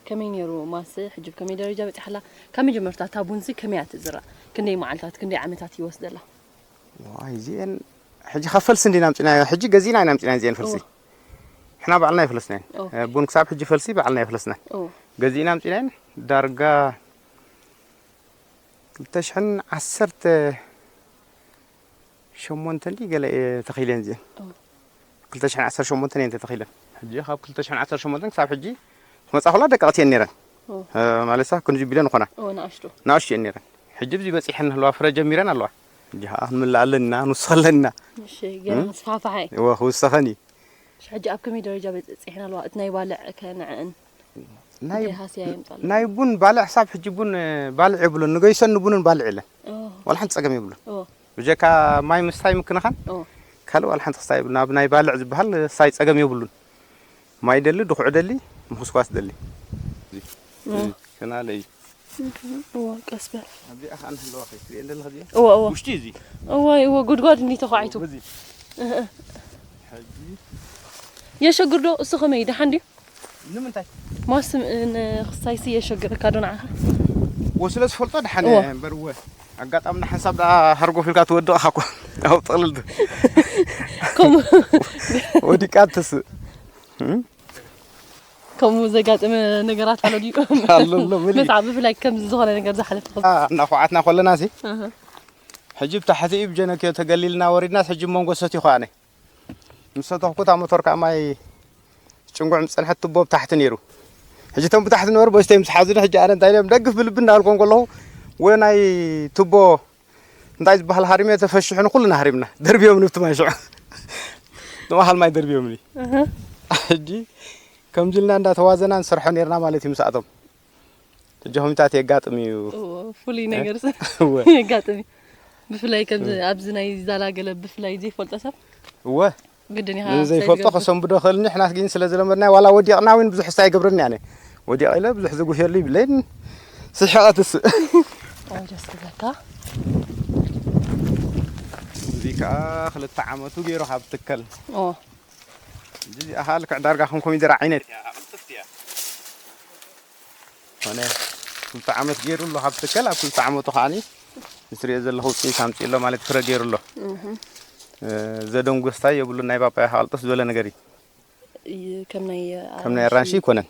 ከመይ ነይሩ ማስ? ሕጂ ብከመይ ደረጃ በጺሓ ኣላ? ካብ መጀመርታ እታ ቡንሲ ከመይ እያ ትዝራእ? ክንደይ መዓልታት፣ ክንደይ ዓመታት ይወስደላ? ዋይ፣ እዚአን ሕጂ ካብ ፈልሲ እንዲና ኣምጺናዮ። ሕጂ ገዚእና ኢና ኣምጺናዮ እዚአን ፈልሲ። እዎ። ንሕና ባዕልና ኣይፈለስናየን። ኦኬ። እ፣ ቡን ክሳብ ሕጂ ፈልሲ ባዕልና ኣይፈለስናን። እዎ። ገዚእና ኣምጺናየን ዳርጋ ክልተ ሽሕን ዓሰርተ ሸሞንተን ድዩ ገለ እየ ተኺለን እዚአን። እዎ። ክልተ ሽሕን ዓሰርተ ሸሞንተን እየን ተተኺለን። ሕጂ ካብ ክልተ ሽሕን ዓሰርተ ሸሞንተን ክሳብ ሕጂ ክመጻ ከለዋ ደቀቕቲ እየን ነይረን። እዎ። እ፣ ማለት ሳ ክንዚ ቢለን ዝኾና። እዎ፣ ንኣሽቱ። ንኣሽቱ እየን ነይረን። ሕጂ ብዚ በጺሐን ኣለዋ፣ ፍረ ጀሚረን ኣለዋ። ሕጂ ኸኣ ክንምልእ ኣለና፣ ንውስኽ ኣለና። እሺ፣ ገና እም? ክስፋሕፍሓ እዩ። እወ፣ ክውሰኸን እዩ። እሺ፣ ሕጂ ኣብ ከመይ ደረጃ በጺሐን ኣለዋ? እቲ ናይ ባልዕ ከ ንዐን ናይ እንታይ ሃስያ የምጻሉ? ናይ ቡን ባልዕ፣ ክሳብ ሕጂ ቡን፣ እ፣ ባልዕ የብሉን። ንገይሶን ንቡንን ባልዕ የለን። ኦ። ዋላ ሓንቲ ጸገም የብሉን። ኦ። ብጀካ ማይ ምስታይ ምክንኻን ኦ። ካልእ ዋላ ሓንቲ ክስታይ የብሉን። ኣብ ናይ ባልዕ ዝበሃል ክስታይ ጸገም የብሉን። ማይ ደሊ፣ ድኹዕ ደሊ፣ ምኹስኳስ ደሊ። ኦ። ከናለ እዩ። እዋ፣ ቀስ በል። ኣብዚኣ ኸኣ ንህለዋ ኸይትሪኤን ዘለኺ እዚኣ? እዋ፣ እዋ። ውሽጢ እዚ? እዋ፣ እዋ፣ ጉድጓድ እንዲ ተዃዒቱ። እዚ? እህ፣ እህ። ሕጂ? የሸግር ዶ? እሱ ኸመይ? ደሓን ድዩ? ንምንታይ? ማስም፣ እ፣ ንኽስታይሲ የሸግረካ ዶ ንዓኻ? ወ፣ ስለ ዝፈልጦ ደሓን እዋ። እየ እምበር፣ ወ፣ ኣጋጣሚ ንሓንሳብ ደኣ ሃርጎፍ ኢልካ ትወድቕ ኢኻ እኮ። ኣብ ጥቕልል ድ-፣ ከምኡ ወዲቃ ትስእ። እም? ከምኡ ዘጋጠመ ነገራት ኣሎ ድዩ? ኣሎ፣ ኣሎ፣ ምልእ። መጽዓ ብፍላይ ከምዚ ዝኾነ ነገር ዝሓለፈ ኸ-? አ፣ እናኹዓትና ከለና ሲ፣ እህ። ሕጂ ብታሕቲ እዩ ብጀነክዮ ተገሊልና ወሪድናስ፣ ሕጂ መንጎ ሰትዩ ኸኣነ። ምስ ሰተኽኩ እታ ሞቶር ከኣ ማይ ጭንጉዕ ምስ ጸንሐት ቱቦ ብታሕቲ ነይሩ። ሕጂ እቶም ብታሕቲ ነበሩ በስተይ ምስ ሓዙኒ፣ ሕጂ ኣነ እንታይ ኢሎም ደግፍ ብልቢ እንዳበልኮም ከለኹ፣ ወ ናይ ቱቦ እንታይ ዝበሃል ሃሪመ ተፈሽሑኒ፣ ኩልና ሃሪምና። ደርብዮምኒ ብቲ ማይ ሽዑ። ንባሃል ማይ ደርብዮምኒ። እህ። ሕጂ ከምዚ ኢልና እንዳተዋዘና ንሰርሖ ነይርና ማለት እዩ ምስኣቶም። ሕጂ ኹምታት የጋጥም እዩ። እዎ፣ ፍሉይ እ? ነገር ስ-፣ እወ። የጋጥም እዩ። ብፍላይ ከምዚ እም። ኣብዚ ናይ ዛላ ገለ ብፍላይ ዘይፈልጦ ሰብ እወ። ግድን ኢኻ ንዘይፈልጦ ሳይትገብር። ከሰንብዶ ክእልኒ፣ ሕናት ግን ስለ ዝለመድናዮ፣ ዋላ ወዲቕና እውን ብዙሕ ስታይ ይገብረኒ ኣነ። ወዲቕ ኢለ ብዙሕ ዝጉሄሉ ይብለይን ስሒቐ ትስእ። ኦ፣ ደስ ክብለካ። እዚ ከኣ ክልተ ዓመቱ ገይሩ ካብ ትከል። ኦ። እዚ ኣኻ ልክዕ ዳርጋ ከም ኮሚደረ ዓይነት እያ፣ ቅልጥፍቲ እያ። ኮነ ክልተ ዓመት ገይሩ ኣሎ ካብ ትከል፣ ኣብ ክልተ ዓመቱ ከዓኒ እዚ ትሪኦ ዘለኹ ውፅኢት ኣምፂኡ ኣሎ ማለት ፍረ ገይሩ ኣሎ። እህ። እ፣ ዘደንጎ ስታይ የብሉን፣ ናይ ፓፓያ ክቐልጥፍ ዝበለ ነገር እዩ። እዩ፣ ከም ናይ ከም ናይ ኣራንሺ ኣራንሺ። ኣይኮነን።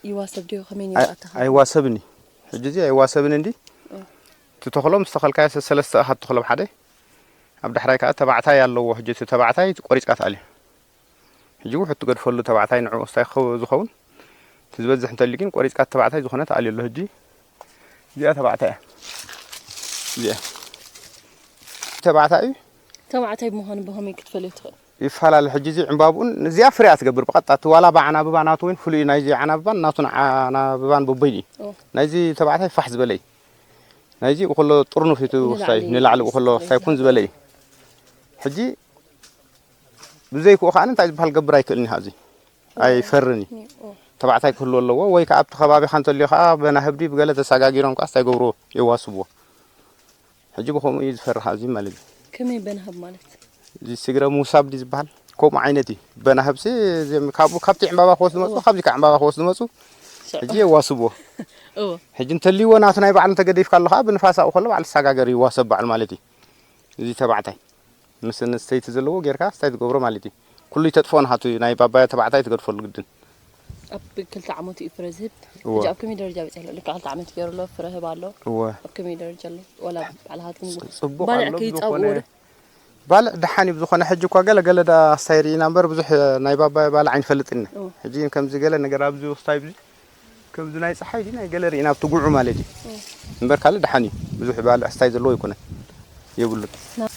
ይዋሰብ ድዩ? ከመይ ነይሩ ኣተኻኽላ? ኣይዋሰብን እዩ። ሕጂ እዚ ኣይዋሰብን እንዲ ትተኽሎም ዝተኸልካዮ ሰለስተ ኢኻ ትተኽሎም ሓደ። ኣብ ዳሕራይ ከዓ ተባዕታይ ኣለዎ። ሕጂ እቲ ተባዕታይ ቆሪፅካ ትኣልዮ። ሕጂ ውሕድ ትገድፈሉ ተባዕታይ ንዕኡ ስታይ ክኸው-፣ ዝኸውን እቲ ዝበዝሕ እንተልዩ ግን ቆሪፅካ ተባዕታይ ዝኾነ ትኣልዮ ኣሎ። ሕጂ እዚኣ ተባዕታይ እያ። እዚኣ ተባዕታይ እዩ። ተባዕታይ ብምዃኑ ብኸመይ ክትፈልዮ ትኽእል? ይፈላለ። ሕጂ እዚ ዕምባብኡን እዚኣ ፍርያ ትገብር ብቐጥታ። እቲ ዋላ ብዓናብባ ናቱ እውን ፍሉይ እዩ። ናይዚ ዓናብባን ናቱን ዓናብባን በበይኑ እዩ። ኦ። ናይዚ ተባዕታይ ፋሕ ዝበለ እዩ። ናይዚ እኮሎ ጥርኑፍ እዩ እቲ ንላዕሊ ወሳይ፣ ንላዕሊ እኮሎ ወሳይ ኩን ዝበለ እዩ። ሕጂ ብዘይክኡ ከዓ እንታይ ዝበሃል ገብር ኣይክእልን እዩ። እዚ ኣይፈርን እዩ። ኦ። ተባዕታይ ክህልዎ ኣለዎ ወይ ከዓ ኣብቲ ከባቢኻ እንተልዮ ከዓ በናህብዲ ብገለ ተሰጋጊሮም ከዓ እንታይ ገብርዎ የዋስብዎ። ሕጂ ብኸምኡ እዩ ዝፈርኻ እዚ ማለት እዩ። ከመይ በናህብ ማለት? እዚ ስግረ ምውሳብ ድዩ ዝበሃል? ከምኡ ዓይነት እዩ። በናህብሲ እዚኦም ካብኡ፣ ካብቲ ዕምባባ ክወስዱ መፁ፣ ኦ። ካብዚ ከዓ ዕምባባ ክወስዱ መፁ። ሽዑ። ሕጂ የዋስብዎ። እዎ። ሕጂ እንተልይዎ ናቱ ናይ ባዕሉ እንተገዲፍካ ኣሎ ከዓ ብንፋስ ኣብኡ ከሎ ባዕሉ ዝሰጋገር ይዋሰብ ባዕሉ ማለት እዩ። እዚ ተባዕታይ ምስ ኣንስተይቲ ዘለዎ ጌርካ እንታይ ትገብሮ ማለት እዩ። ኩሉ ይተጥፎ ንሃቱ ናይ ባባያ ተባዕታይ ትገድፈሉ ግድን። ኣብ ክልተ ዓመቱ እዩ ፍረ ዝህብ። እወ። ሕጂ ኣብ ከመይ ደረጃ በፂሑ ኣሎ? ልክዕ ክልተ ዓመት ገይሩ ኣሎ፣ ፍረ ህብ ኣሎ። እወ። ኣብ ከመይ ደረጃ ኣሎ? ዋላ ባዕልኻትኩም ጽ-፣ ጽቡቕ ባልዕ ኣሎ፣ ከይጻብኡ ብዝኾነ ወደ ባልዕ ደሓን እዩ። ብዝኾነ ሕጂ እኳ ገለ ገለ ዳ ስታይ ርኢና እምበር ብዙሕ ናይ ባባያ ባልዕ ኣይንፈልጥን ኢና። እወ። ሕጂ ግን ከምዚ ገለ ነገር ኣብዚ ውስታይ ብዙ ከምዚ ናይ ፀሓይ ድዩ ናይ ገለ ርኢና ኣብቲ ጉዑ ማለት እዩ። እወ። እምበር ካልእ ደሓን እዩ። ብዙሕ ባልዕ ስታይ ዘለዎ ኣይኮነን። የብሉን። ና-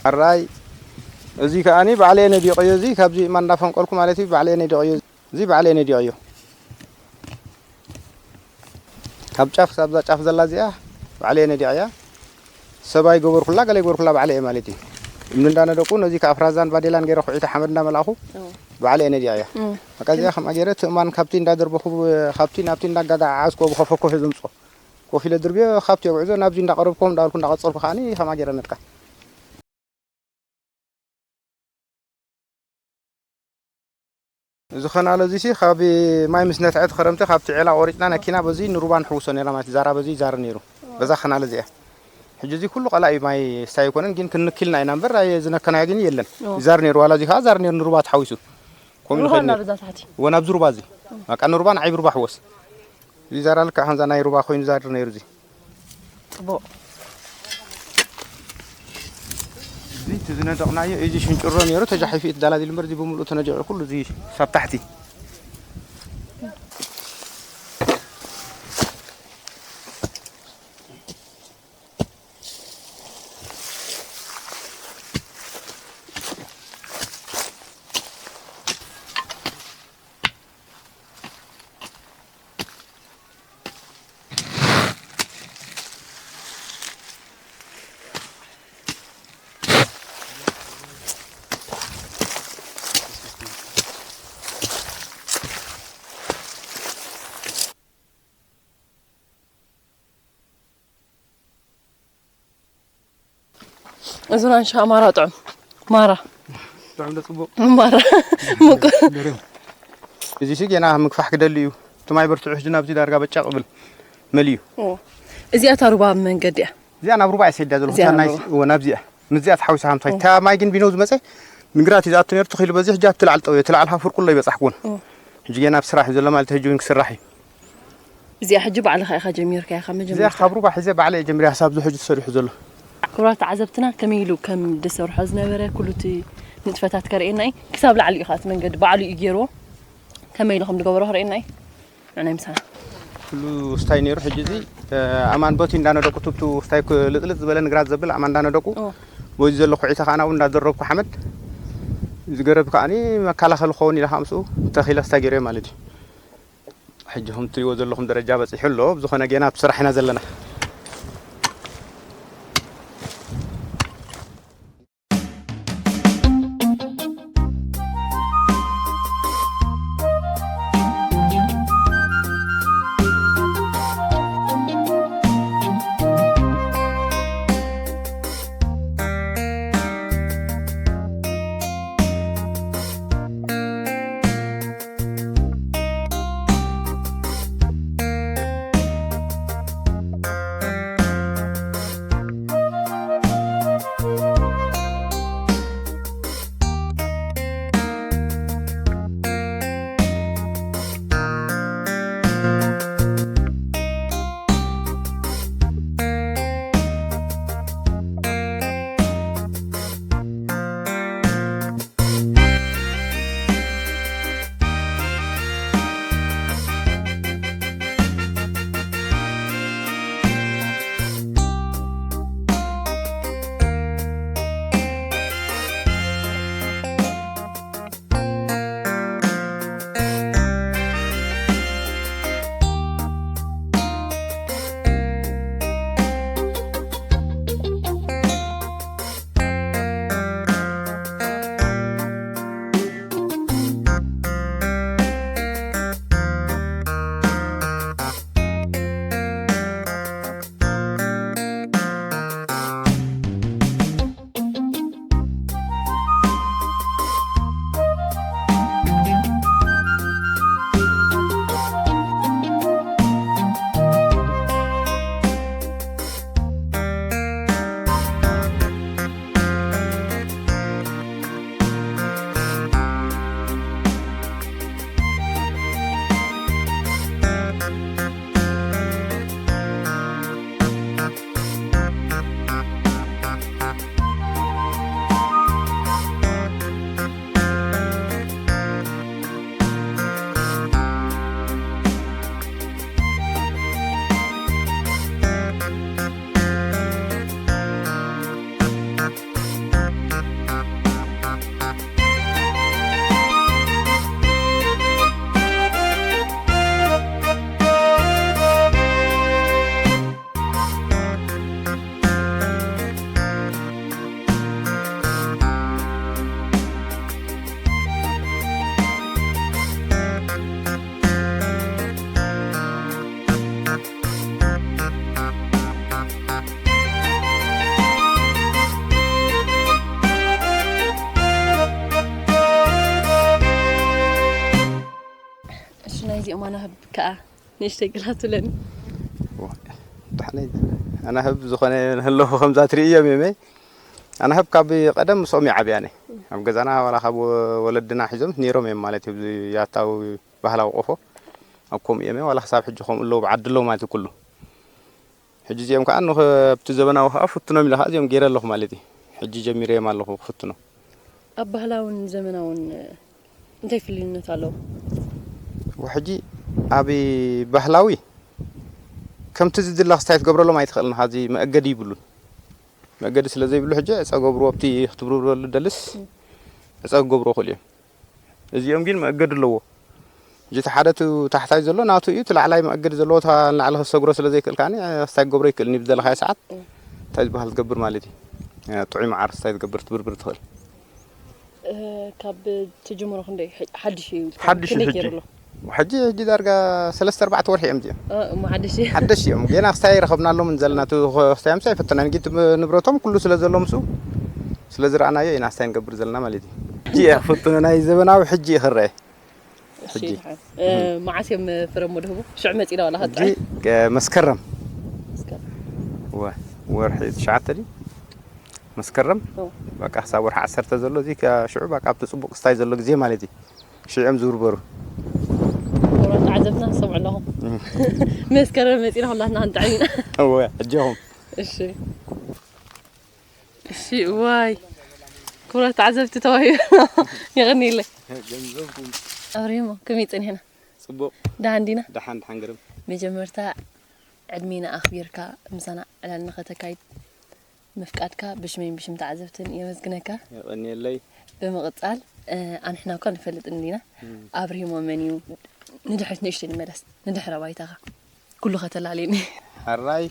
ኣራይ፣ እዚ ከኣኒ ባዕለየ ነዲቐዮ፣ እዚ ካብዚ እማ እንዳፈንቀልኩ ማለት እዩ፣ ባዕለየ ነዲቐዮ፣ እዚ ባዕለየ ነዲቐዮ። ካብ ጫፍ፣ ካብዛ ጫፍ ዘላ እዚኣ ባዕለየ ነዲቐያ። ሰብኣይ ገበርኩላ፣ ገለ ገበርኩላ ባዕለየ ማለት እዩ። እምኒ እንዳነደቁ፣ ነዚ ካብ ፍራዛን ባዴላን ገይረ ኩዒተ ሓመድ እንዳመላእኹ፣ እዎ። ባዕለየ ነዲቐያ። እም። በቃ እዚኣ ከምኣ ገይረ፣ እቲ እማን ካብቲ እንዳደርበኹ፣ ካብቲ ናብቲ እንዳጋጋዓዝኩ ብኸፈኮ ሒዘ ምፅኦ። ኮፍ ኢለ ድርብዮ፣ ካብቲ የጉዕዞ፣ ናብዚ እንዳቐረብኩ፣ እንዳበልኩ፣ እንዳቐጸልኩ ከኣኒ ከምኣ ገይረ ነድቃ። እዚ ኸናለ እዚሲ ካብ ማይ ምስ ነትዐ እቲ ኸረምቲ ካብቲ ዔላ ቆሪጽና ነኪና በዚ ንሩባ ንሕውሶ ነይርና ማለት ዛራ በዚ ይዛር ነይሩ። በዛ ኸናለ እዚኣ። ሕጂ እዚ ኩሉ ቀላኢ ማይ ስታይ ኣይኮነን፣ ግን ክንክልና ኢና እምበር ኣየ ዝነከናዮ ግን የለን። ኦ። ይዛር ነይሩ፣ ዋላ እዚ ኸዓ ዛር ነይሩ ንሩባ ተሓዊሱ። ከምኡ ሩባ ንኸይድ ነይሩ። እናበዛ ታሕቲ። ወ ናብዚ ሩባ እዚ። በቃ ንሩባ ንዓይቢ ሩባ ሕወስ። እዚ ዛራ ልክዕ ከምዛ ናይ ሩባ ኮይኑ ዛር ነይሩ እዚ። ጽቡቕ። እዚ እቲ ዝነደቕናዮ እዚ ሽንጭሮ ነይሩ ተጃሒፉ እዩ ተዳላዲሉ እምበር እዚ ብምሉኡ ተነዲቑ ኩሉ እዚ ሳብ ታሕቲ። እዚ ራንሻ ማራ ጥዑም። ማራ። ጥዑም ዶ ጽቡቕ? ማራ። ምቁ-፣ ገሪም። እዚ ሲ ገና ምግፋሕ ክደሊ እዩ። እቲ ማይ በርትዑ ሕጂ ናብዚ ዳርጋ በጫቕ ብል መሊዩ። ኦ። እዚኣ እታ ሩባ መንገዲ እያ። እዚኣ ናብ ሩባ እያ ሰይዳ ዘሎ። እዚኣ እታ ናብ ናይ ሩባ። እወ፣ ናብዚኣ። ምስዚኣ ተሓዊሳ ሃምታይ። ኦ። እታ ማይ ግን ቢኖ ዝመጸ ንግራት እዩ ዝኣቱ ነይሩ፣ ትኺሉ በዚ ሕጂ ኣብቲ ላዕሊ ጠውዮ። እቲ ላዕሊ ካብ ፍርቁ ኣሎ ይበጻሕኩ እውን። ኦ። ሕጂ ገና ኣብ ስራሕ እዩ ዘሎ ማለት ሕጂ እውን ክስራሕ እዩ። እዚኣ ሕጂ ባዕልኻ ኢኻ ጀሚርካያ ካብ እዚኣ መጀመርታ? ካብ ሩባ ሒዘ ባዕለ እየ ጀሚረ፣ ሳብ እዚ ሕጂ ተሰሪሑ ዘሎ። ክቡራት ተዓዘብትና፣ ከመይ ኢሉ ከም ዝሰርሖ ዝነበረ ኩሉ እቲ ንጥፈታት ከርእየና እዩ። ክሳብ ላዕሊ እዩ ከኣ እቲ መንገዲ ባዕሉ እዩ ገይርዎ። ከመይ ኢሉ ከም ዝገበሮ ከርእየና እዩ። ንዕናይ ምሳና። ኩሉ ስታይ ነይሩ። ሕጂ እዚ፣ እ፣ ኣማን በቲ እንዳነደቁ ቱብቱ ስታይ ክ-፣ ልጥልጥ ዝበለ ንግራት ዘብል ኣማን እንዳነደቁ፣ ኦ። በዚ ዘሎ ኩዒታ ከኣ ናብኡ እንዳደረብኩ ሓመድ፣ እዚ ገረብ ከኣኒ መከላኸሊ ክኸውን ኢለ ከኣ ምስኡ ተኺለ ስታይ ገይረዮ ማለት እዩ። ሕጂ ከም ትሪእዎ ዘለኹም ደረጃ በጺሑ ኣሎ። ብዝኾነ ጌና ኣብ ስራሕ ኢና ዘለና። ናይዚኦም ኣናህብ ከኣ ንእሽተይ ግላቱለኒ። ኣናህብ ዝኾነ ንህለኹ ከምዛ ትርእዮም እዮም። ኣናህብ ካብ ቀደም ምስኦም ይዓብያ ነ ኣብ ገዛና ዋላ ካብ ወለድና ሒዞም ነይሮም እዮም ማለት እዩ። ያታዊ ባህላዊ ቆፎ ኣብ ከምኡ እዮም ዋላ ክሳብ ሕጂ ከምኡ ኣለዉ ብዓዲ ኣለዉ ማለት እዩ ኩሉ። ሕጂ እዚኦም ከዓ ንኸ ኣብቲ ዘበናዊ ከዓ ፍትኖም ኢለ ከዓ እዚኦም ገይረ ኣለኹ ማለት እዩ። ሕጂ ጀሚረዮም ኣለኹ ክፍትኖም። ኣብ ባህላውን ዘመናውን እንታይ ፍልልነት ኣለዎ? ሕጂ ኣብ ባህላዊ ከምቲ ዝድለ ክስታይ ትገብረሎም ኣይትኽእልን። ዚ መእገዲ ይብሉን። መእገዲ ስለ ዘይብሉ ሕጂ ዕፀ ገብሩ ኣብቲ ክትብርብረሉ ደልስ ዕፀ ክገብሩ ይኽእሉ እዮም። እዚኦም ግን መእገዲ ኣለዎ። ሕጂ እቲ ሓደ እቲ ታሕታይ ዘሎ ናቱ እዩ። እቲ ላዕላይ መእገዲ ዘለዎ እታ ንላዕሊ ክሰግሮ ስለ ዘይክእል ከዓኒ ክስታይ ክገብሮ ይክእል እዩ። ብዝደለኻዮ ሰዓት እንታይ ዝበሃል ትገብር ማለት እዩ። ጥዑይ መዓር ክስታይ ትገብር ትብርብር ትኽእል። ካብ ትጅምሮ ክንደይ ሓድሽ እዩ? ሓድሽ እዩ ክንደይ ሕጂ። ገይሩ ኣሎ? ሕጂ ሕጂ ዳርጋ ሰለስተ ኣርባዕተ ወርሒ እዮም እዚኦም። እ፣ እሞ ሓድሽ እዩ። ሓደሽ እዮም። ገና ክስታይ ኣይረኸብናሎምን ዘለና። እቲ ክስታዮም ሲ ኣይፈተናን። ግን እቲ ንብረቶም ኩሉ ስለ ዘሎ ምስኡ ስለ ዝረኣናዮ ኢና ክስታይ ንገብር ዘለና ማለት እዩ። ሕጂ እየ ክፍትኖ ናይ ዘበናዊ ሕጂ እዩ ክረአ። እሺ፣ ሕጂ። ድሓን። እ፣ መዓስ እዮም ፍረሞ ድህቡ? ሽዑ መጺና ዋላ ሕጂ ከጥዕም? እ፣ መስከረም መስከረም። ወ- ወርሒ ትሽዓተ ድዩ? መስከረም ኦ። በቃ ክሳብ ወርሒ ዓሰርተ ዘሎ እዚ ከ ሽዑ በቃ ኣብቲ ጽቡቕ ክስታይ ዘሎ ግዜ ማለት እዩ። ሽዑ እዮም ዝውርበሩ። ክቡራት ተዓዘብትና ንሰምዑ ኣለኹም። መስከረም መጺና ኩላትና ክንጥዕም ኢና። እወ፣ ኣጆኹም። እሺ። እሺ፣ ዋይ። ክቡራት ተዓዘብቲ ተዋሂቡ። የቐንየለይ። ኣብሪሞ፣ ከመይ ጸኒሕና? ጽቡቕ። ደሓን ዲና? ደሓን፣ ደሓን ግርም። መጀመርታ ዕድሜና ኣኽቢርካ ምሳና ዕላል ንኸተካይድ ምፍቃድካ ብሽመይን ብሽም ተዓዘብትን የመስግነካ። የቐንየለይ። ብምቕጻል፣ እ፣ ኣንሕና እኳ ንፈልጥ እንዲና። እም። ኣብርሂሞ መን እዩ? ንድሕሪት ንእሽተይ ንመለስ። ንድሕረ ባይታኻ። ኩሉ ከተላልየኒ። ሕራይ።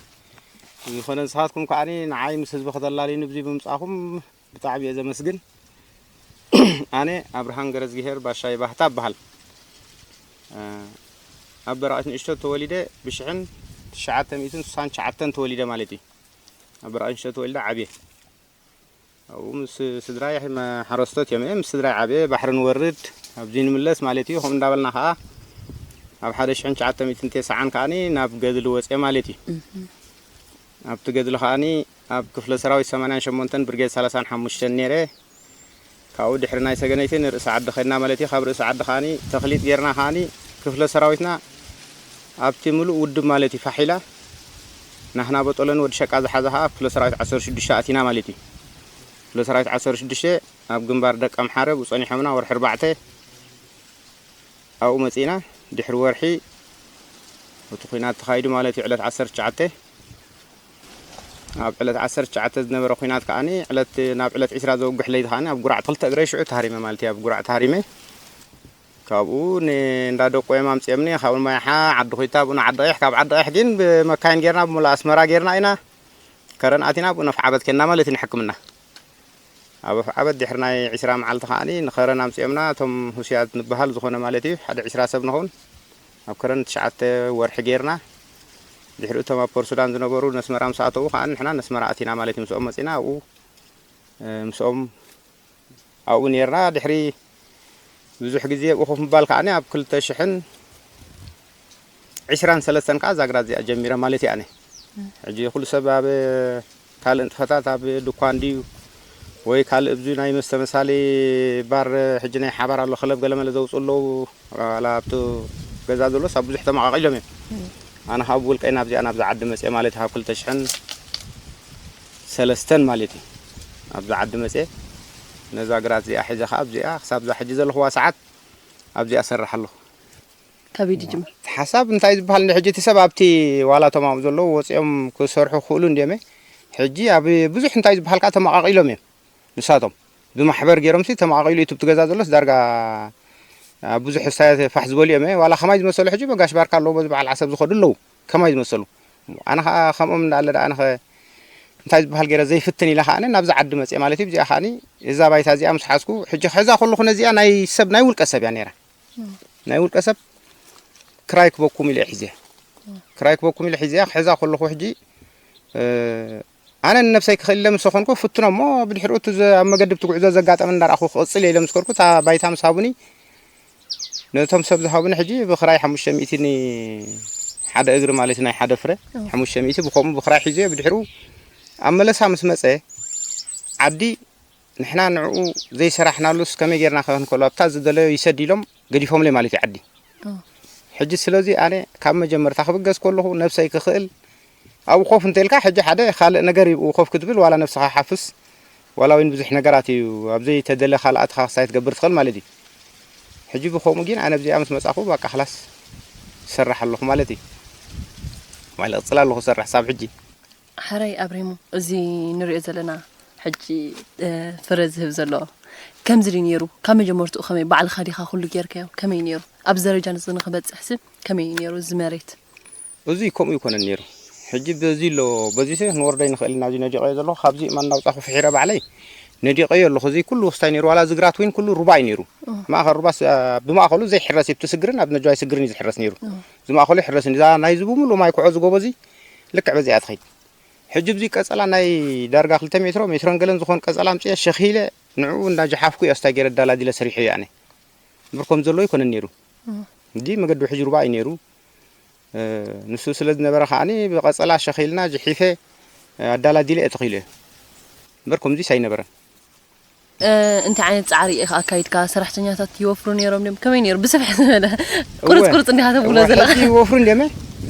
ዝኾነ ንስኻትኩም ከዓኒ ንዓይ ምስ ህዝቢ ከተላልዩኒ ብዚ ብምጻኹም ብጣዕሚ እየ ዘመስግን። ኣነ ኣብርሃም ገረዝግሄር ባሻይ ባህታ እበሃል። እ፣ ኣብ በራቒት ንእሽቶ ተወሊደ ብሽሕን ትሽዓተ ሚእትን ስሳን ትሽዓተን ተወሊደ ማለት እዩ። ኣብ በራቒት ንእሽቶ ተወሊደ ዓብየ። ኣብኡ ምስ ስድራይ መ-፣ ሓረስቶት እዮም። ምስ ስድራይ ዓብየ ባሕሪ ንወርድ፣ ኣብዚ ንምለስ ማለት እዩ። ከምኡ እንዳበልና ኸዓ ኣብ ሓደ ሽሕን ትሽዓተ ሚእትን ተስዓን ከዓኒ ናብ ገድሊ ወፅየ ማለት እዩ። ኣብቲ ገድሊ ከዓኒ ኣብ ክፍለ ሰራዊት ሰማንያን ሸሞንተን ብርጌድ ሰላሳን ሓሙሽተን ነይረ። ካብኡ ድሕሪ ናይ ሰገነይቲ ንርእሲ ዓዲ ኸድና ማለት እዩ። ካብ ርእሲ ዓዲ ከዓኒ ተኽሊጥ ጌርና ከዓኒ ክፍለ ሰራዊትና ኣብቲ ምሉእ ውድብ ማለት እዩ ፋሕ ኢላ ናህና በጦለን ወዲ ሸቃ ዝሓዛ ከኣ ኣብ ክፍለ ሰራዊት ዓሰርተ ሽዱሽተ ኣቲና ማለት እዩ። ክፍለ ሰራዊት ዓሰርተ ሽዱሽተ ኣብ ግንባር ደቀምሓረ ብኡ ጸኒሖምና ወርሒ ኣርባዕተ ኣብኡ መጺእና። ድሕሪ ወርሒ እቲ ኹናት ተኻይዱ ማለት እዩ። ዕለት ዓሰርተ ትሽዓተ ኣብ ዕለት ዓሰርተ ትሽዓተ ዝነበረ ኹናት ከዓኒ ዕለት ናብ ዕለት ዒስራ ዘውግሕ ለይቲ ከዓኒ ኣብ ጉራዕ ክልተ እግረይ ሽዑ ተሃሪመ ማለት እዩ። ኣብ ጉራዕ ተሃሪመ ካብኡ ን-፣ እንዳ ደቆ እዮም ኣምጺኦምኒ። ካብኡ ማይሓ፣ ዓዲ ኹይታ፣ ብኡ ንዓዲ ቀይሕ፣ ካብ ዓዲ ቀይሕ ግን ብመካይን ጌርና ብሙሉእ ኣስመራ ጌርና ኢና ከረን ኣቲና ብኡ ነፍዓበት ኬንና ማለት እዩ ንሕክምና። ኣብ ኣፍዓበት ድሕሪ ናይ ዒስራ መዓልቲ ከዓኒ ንኸረን ኣምጺኦምና። እቶም ሁስያት ንበሃል ዝኾነ ማለት እዩ ሓደ ዒስራ ሰብ ንኸውን ኣብ ከረን ትሽዓተ ወርሒ ጌርና። ድሕሪኡ እቶም ኣብ ፖርሱዳን ዝነበሩ ነስመራ ምስ ኣተዉ ከዓኒ ንሕና ነስመራ ኣቲና ማለት እዩ። ምስኦም መጺና ኣብኡ፣ እ፣ ምስኦም ኣብኡ ኔርና። ድሕሪ ብዙሕ ግዜ ኣብኡ ኮፍ ምባል ከዓኒ ኣብ ክልተ ሽሕን ዒስራን ሰለስተን ከኣ እዛ ግራት እዚኣ ጀሚረ ማለት እየ ኣነ። ሕጂ ኩሉ ሰብ ኣብ ካልእ ንጥፈታት ኣብ ድኳን ድዩ ወይ ካልእ ኣብዚ ናይ መስተ መሳሊ ባር ሕጂ ናይ ሓባር ኣሎ ክለብ ገለመለ ዘውፅኡ ኣለዉ። ዋላ ኣብቲ ገዛ ዘሎስ ኣብ ብዙሕ ተመቓቒሎም እዮም። ኣነ ካብ ውልቀይ ናብዚኣ ናብዛ ዓዲ መፅየ ማለት ካብ ክልተ ሽሕን ሰለስተን ማለት እዩ። ኣብዛ ዓዲ መፅየ ነዛ ግራት እዚኣ ሒዘ ከዓ ኣብዚኣ ክሳብ እዛ ሕጂ ዘለኽዋ ሰዓት ኣብዚኣ እሰርሕ ኣለኹ። ካበይ ድጅምር? እቲ ሓሳብ እንታይ ዝበሃል እንዲ ሕጂ እቲ ሰብ ኣብቲ ዋላ እቶም ኣብኡ ዘለዉ ወፂኦም ክሰርሑ ክኽእሉ እንድዮም። ሕጂ ኣብ ብዙሕ እንታይ ዝበሃል ከዓ ተመቓቒሎም እዮም ንሳቶም። ብማሕበር ገይሮምሲ ተመቓቒሉ እዩ እቲ ገዛ ዘሎስ ዳርጋ ኣብ ብዙሕ ሳያት ፋሕ ዝበሉ እዮም። ዋላ ከማይ ዝመሰሉ ሕጂ በጋሽ ባርካ ኣለዉ በዚ በዓል ዓሰብ ዝኸዱ ኣለዉ ከማይ ዝመሰሉ። ኣነ ከዓ ከምኦም እንዳለ ደኣ ኣነ ኸ እንታይ ዝበሃል ገይረ ዘይፍትን ኢለ ከዓ ናብዛ ዓዲ መፅየ ማለት እዩ። እዚኣ ከዓ እዛ ባይታ እዚኣ ምስ ሓዝኩ ሕጂ ክሕዛ ከለኹ ነዚኣ ናይ ሰብ ናይ ውልቀ ሰብ እያ ነይራ። ናይ ውልቀ ሰብ ክራይ ክበኩም ኢለ እየ ሒዘ። ክራይ ክበኩም ኢለ ሒዘ እያ ክሕዛ ከለኹ ሕጂ እ፣ ኣነ ንነብሰይ ክኽእል ኢለ ምስ ኾንኩ ፍትኖ እሞ ብድሕሪኡ እቲ ዘ-፣ ኣብ መገዲ እቲ ጉዕዞ ዘጋጠመ እንዳረኣኹ ክቕጽል እየ ኢለ ምስ ከድኩ እታ ባይታ ምስ ሃቡኒ ነቶም ሰብ ዝሃቡኒ ሕጂ ብኽራይ ሓሙሽተ ሚእቲ ን ሓደ እግሪ ማለት ናይ ሓደ ፍረ፣ ኦ። ሓሙሽተ ሚእቲ ብኸምኡ ብኽራይ ሒዘዮ። ብድሕሩ ኣብ መለሳ ምስ መጸ ዓዲ ንሕና ንዕኡ ዘይሰራሕናሉስ ከመይ ጌርና ከ ክንከሎ ኣብታ ዝደለዮ ይሰድ ኢሎም ገዲፎምለይ ማለት እዩ ዓዲ። ኦ። ሕጂ ስለዚ ኣነ ካብ መጀመርታ ክብገስ ከለኹ ነብሰይ ክኽእል ኣብኡ ኮፍ እንተልካ ሕጂ ሓደ ካልእ ነገር እዩ ብኡ ኮፍ ክትብል ዋላ ነብስኻ ሓፍስ ዋላ እውን ብዙሕ ነገራት እዩ ኣብ ዘይተደለ ካልእ ኣትኻ ክሳይ ትገብር ትኽእል ማለት እዩ። ሕጂ ብኸምኡ ግን ኣነ ኣብዚኣ ምስ መጻኹ ባቃ ክላስ ይሰርሕ ኣለኹ ማለት እዩ። ማለት እቕጽል ኣለኹ ዝሰርሕ ሳብ ሕጂ። ሕራይ ኣብሪሙ፣ እዚ ንሪኦ ዘለና ሕጂ፣ እ፣ ፍረ ዝህብ ዘሎ ከምዚ ድዩ ነይሩ? ካብ መጀመርትኡ ከመይ? ባዕልኻ ዲኻ ኩሉ ጌርካዮ? ከመይ ነይሩ? ኣብዚ ደረጃ እዚ ንኽበጽሕሲ ከመይ እዩ ነይሩ እዚ መሬት? እዚ ከምኡ ኣይኮነን ነይሩ። ሕጂ በዚ ኣሎ፣ በዚ ሲ ክንወርዶ ኣይንኽእልን፣ ኣብዚ ነዲቐዮ ዘለኹ፣ ካብዚ እማ እናውጻኹ ፍሒረ ባዕለይ ነዲቐዮ ኣለኹ። እዚ ኩሉ ወስታይ ነይሩ፣ ዋላ እዚ ግራት ወይን ኩሉ ሩባ እዩ ነይሩ። እ። ማእኸል ሩባስ፣ እ፣ ብማእኸሉ ዘይሕረስ እዩ፣ ብቲ ስግርን ኣብ ነጃዋይ ስግርን እዩ ዝሕረስ ነይሩ። እ። እዚ ማእኸሉ ይሕረስን፣ እዛ ናይዚ ብምሉእ ማይ ኩዖ ዝጎቦ እዚ ልክዕ በዚኣ ትኸይድ። ሕጂ ኣብዚ ቀጸላ ናይ ዳርጋ ክልተ ሜትሮ፣ ሜትሮን ገለን ዝኾን ቀጸላ ኣምጽኤ ሸኺለ ንዕኡ እንዳጀሓፍኩ እየ ስታይ ገይረ ኣዳላዲለ ሰሪሐዮ ኣነ። እምበር ከም ዘለዎ ኣይኮነን ነይሩ። እም። እንዲ መገዱ ሕጂ ሩባ እዩ ነይሩ። እ፣ ንሱ ስለ ዝነበረ ከዓኒ ብቐጸላ ሸኺልና ጀሒፈ፣ እ፣ ኣዳላዲለ እየ ተኺለዮ። እምበር ከምዚስ ኣይነበረን። እ፣ እንታይ ዓይነት ጻዕሪ ኢኻ ኣካይድካ? ሰራሕተኛታት ይወፍሩ ነይሮም ድዮም? ከመይ ነይሩ? ብስፍሕ ዝበለ ቁርጽ እወ። ቁርጽ እንዲኻ ተብሎ እወ፣ ዘለኻ። ሕጂ ይወፍሩ እንድዮም።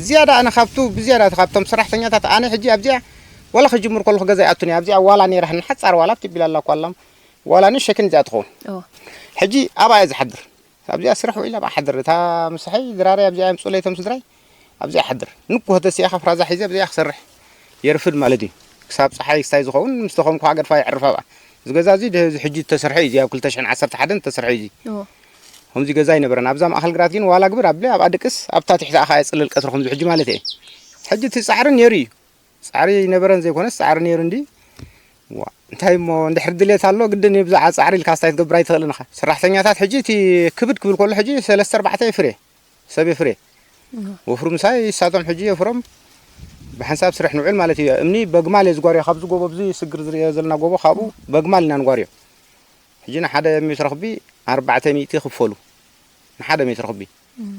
ዝያዳ ኣነ ካብቱ፣ ብዝያዳ ካብቶም ሰራሕተኛታት ኣነ ሕጂ ኣብዚኣ ዋላ ክጅምር ከለኹ ገዛ ይኣቱን እየ። ኣብዚኣ ዋላ ነይራ፣ ንሓጻር ዋላ ትቢል ኣላ እኮ ኣላ። ዋላ ንእሸክን እዚኣ ትኸውን። እወ። ሕጂ ኣብኣ እየ ዝሓድር። ኣብዚኣ ስራሕ ውዒለ ኣብኣ ሓድር። እታ ምሳሐይ ድራረይ ኣብዚኣ የምጽኡለይ እቶም ስድራይ። ኣብዚኣ ሓድር። ንግሆ ተሲኣ ካብ ፍራዛ ሒዘ ኣብዚኣ ክሰርሕ የርፍድ ማለት እዩ። ክሳብ ጸሓይ ክሳይ ዝኸውን ምስ ተኾምኩ ሃገር ፋይ የዕርፍ ኣብኣ። እዚ ገዛ እዚ ደ-፣ እዚ ሕጂ ዝተሰርሐ እዩ። እዚ ኣብ ክልተ ሽሕን ዓሰርተ ሓደን ዝተሰርሐ እዩ እዚ። እዎ። ከምዚ ገዛ ኣይነበረን። ኣብዛ ማእከል ግራት ግን ዋላ ግብር ኣብለ ኣብኣ ድቅስ ኣብታ ትሕቲ ኣኻ የጽልል ቀትሪ ከምዚ ሕጂ ማለት እየ። ሕጂ እቲ ጻዕሪ ነይሩ እዩ። ጻዕሪ ይነበረን ዘይኮነስ ጻዕሪ ነይሩ እንዲ። ዋ፣ እንታይ እሞ እንድሕር ድሌት ኣሎ ግድን እዩ፣ ብዛዕባ ጻዕሪ ኢልካ ስታይ ክትገብር ኣይትኽእልን ኢኻ። ሰራሕተኛታት ሕጂ እቲ ክብድ ክብል ከሎ ሕጂ ሰለስተ ኣርባዕተ የፍርየ፣ ሰብ የፍርየ። እም። ወፍሩ ምሳይ እሳቶም ሕጂ የፍሮም ብሓንሳብ ስራሕ ንውዕል ማለት እዩ። እምኒ በግማል እየ ዝጓርዮ፣ ካብዚ ጎቦ፣ ኣብዚ ስግር ዝርእዮ ዘለና ጎቦ ካብኡ በግማል ኢና ንጓርዮ። ሕጂ ንሓደ ሜትሮ ክቢ ኣርባዕተ ሚእቲ ይኽፈሉ። ንሓደ ሜትሮ ክቢ። እም።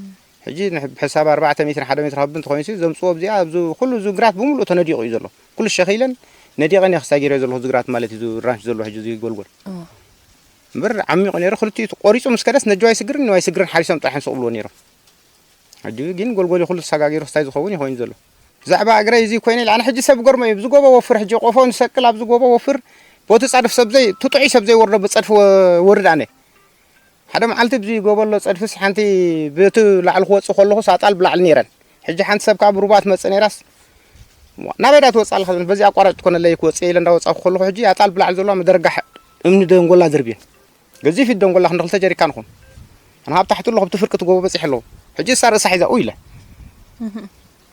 ሕጂ ንሕ-፣ ብሕሳብ ኣርባዕተ ሜትር፣ ሓደ ሜትር ክቢ እንተኾይኑ ሲ፣ ዘምጽዎ ኣብዚኣ፣ ኣብዚ ኩሉ እዚ ግራት ብምሉእ ተነዲቑ እዩ ዘሎ። ኩሉ ሸኺለን ነዲቐን እየ ክሳይ ገይረዮ ዘለኹ እዚ ግራት ማለት እዩ፣ እዚ ራንች ዘሎ ሕጂ እዚ ጎልጎል። እዎ። እምበር ዓሚቑ ነይሩ፣ ክልቲኡ ቆሪጹ ምስ ከደስ ነጀዋይ ስግርን ንዋይ ስግርን ሓሪሶም ጥራሕ ንስቕ ብልዎ ነይሮም። ሕጂ ግን ጎልጎል እዩ ኩሉ ተሰጋጊሩ ክሳይ ዝኸውን እዩ ኮይኑ ዘሎ። ብዛዕባ እግረይ እዚ ኮይነ ኢለ ኣነ ሕጂ ሰብ ገርሞ እዩ። ብዚ ጎቦ ወፍር ሕጂ ቆፎ ንሰቅል ኣብዚ ጎቦ ወፍር ቦቲ ጻድፍ ሰብ ዘይ-፣ ትጡዑይ ሰብ ዘይወርዶ ብጸድፊ ወ-፣ ወርድ ኣነ። ሓደ መዓልቲ ብዚ ጎቦ ኣሎ ጸድፍስ ሓንቲ በቲ ላዕሊ ክወጽእ ከለኹስ ኣጣል ብላዕሊ ነይረን። ሕጂ ሓንቲ ሰብ ከኣ ብሩባ ትመጽእ ነይራስ፣ "ዋ፣ ናበይ ዳ ትወጽእ ኣለኻ?" በዚ ኣቋራጭ ትኮነለይ ክወጽእ ኢለ እንዳወጻኹ ከለኹ ሕጂ ኣጣል ብላዕሊ ዘለዋ መደረጋ ሕ-፣ እምኒ ደንጎላ ድርብየን። ገዚፍ እዩ ደንጎላ ክንዲ ክልተ ጀሪካን ይኹን። ኣነ ካብ ታሕቲ ኣለኹ፣ ኣብቲ ፍርቂ እቲ ጎቦ በጺሐ ኣለኹ። ሕጂ እሳ ርእሳ ሒዛ፣ "ኡይ" ኢለ። እህ።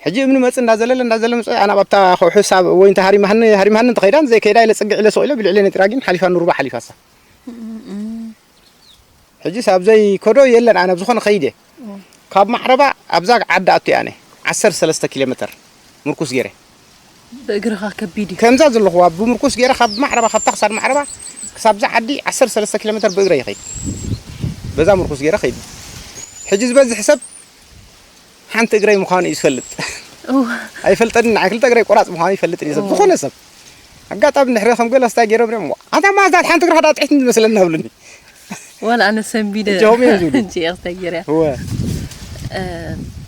ሕጂ እምኒ መጽእ እንዳዘለለ፣ እንዳዘለለ መጽእ፣ ኣነ ኣብታ ከውሒ ሳብ ወይ እንተ ሃሪማህኒ፣ ሃሪማህኒ እንተ ኸይዳን ዘይከይዳ ኢለ ጽግዕ ኢለ ስቕ ኢለ፣ ብልዕለ ነጢራ ግን ሓሊፋ ንሩባ ሓሊፋ እሳ። እም፣ እም። ሕጂ ሳብ ዘይከዶ የለን፣ ኣነ ኣብ ዝኾነ ኸይደ። እም። ካብ ማዕረባ ኣብዛ ዓዲ ኣቱ ኣነ፣ ዓሰርተ ሰለስተ ኪሎ ሜተር ምርኩስ ገይረ። ብእግርኻ ከቢድ እዩ። ከምዛ ዘለኹዋ ብምርኩስ ገይረ፣ ካብ ማዕረባ፣ ካብ ታኽሳድ ማዕረባ ክሳብ እዛ ዓዲ ዓሰርተ ሰለስተ ኪሎ ሜተር ብእግረ ይኸይድ። በዛ ምርኩስ ገይረ ኸይድ። ሕጂ ዝበዝሕ ሰብ ሓንቲ እግረይ ምዃኑ እዩ ዝፈልጥ። እወ። ኣይፈልጠንን፣ ንዓይ ክልተ እግረይ ቆራጽ ምዃኑ ይፈልጥ እዩ ሰብ፣ እወ። ዝኾነ ሰብ። ኣጋጣሚ ድሕሪ ከም ገለ ስታይ ገይሮም ሪኦም፣ "ኣታ ማዛት ሓንቲ እግርኻ ዳ ጥዕት እንድመስለና" ብሉኒ። ወላ ኣነ ሰንቢደ እጆም እዮም ዝብሉ። እንጂ እየ ክስታይ ገይረ። እወ። እ፣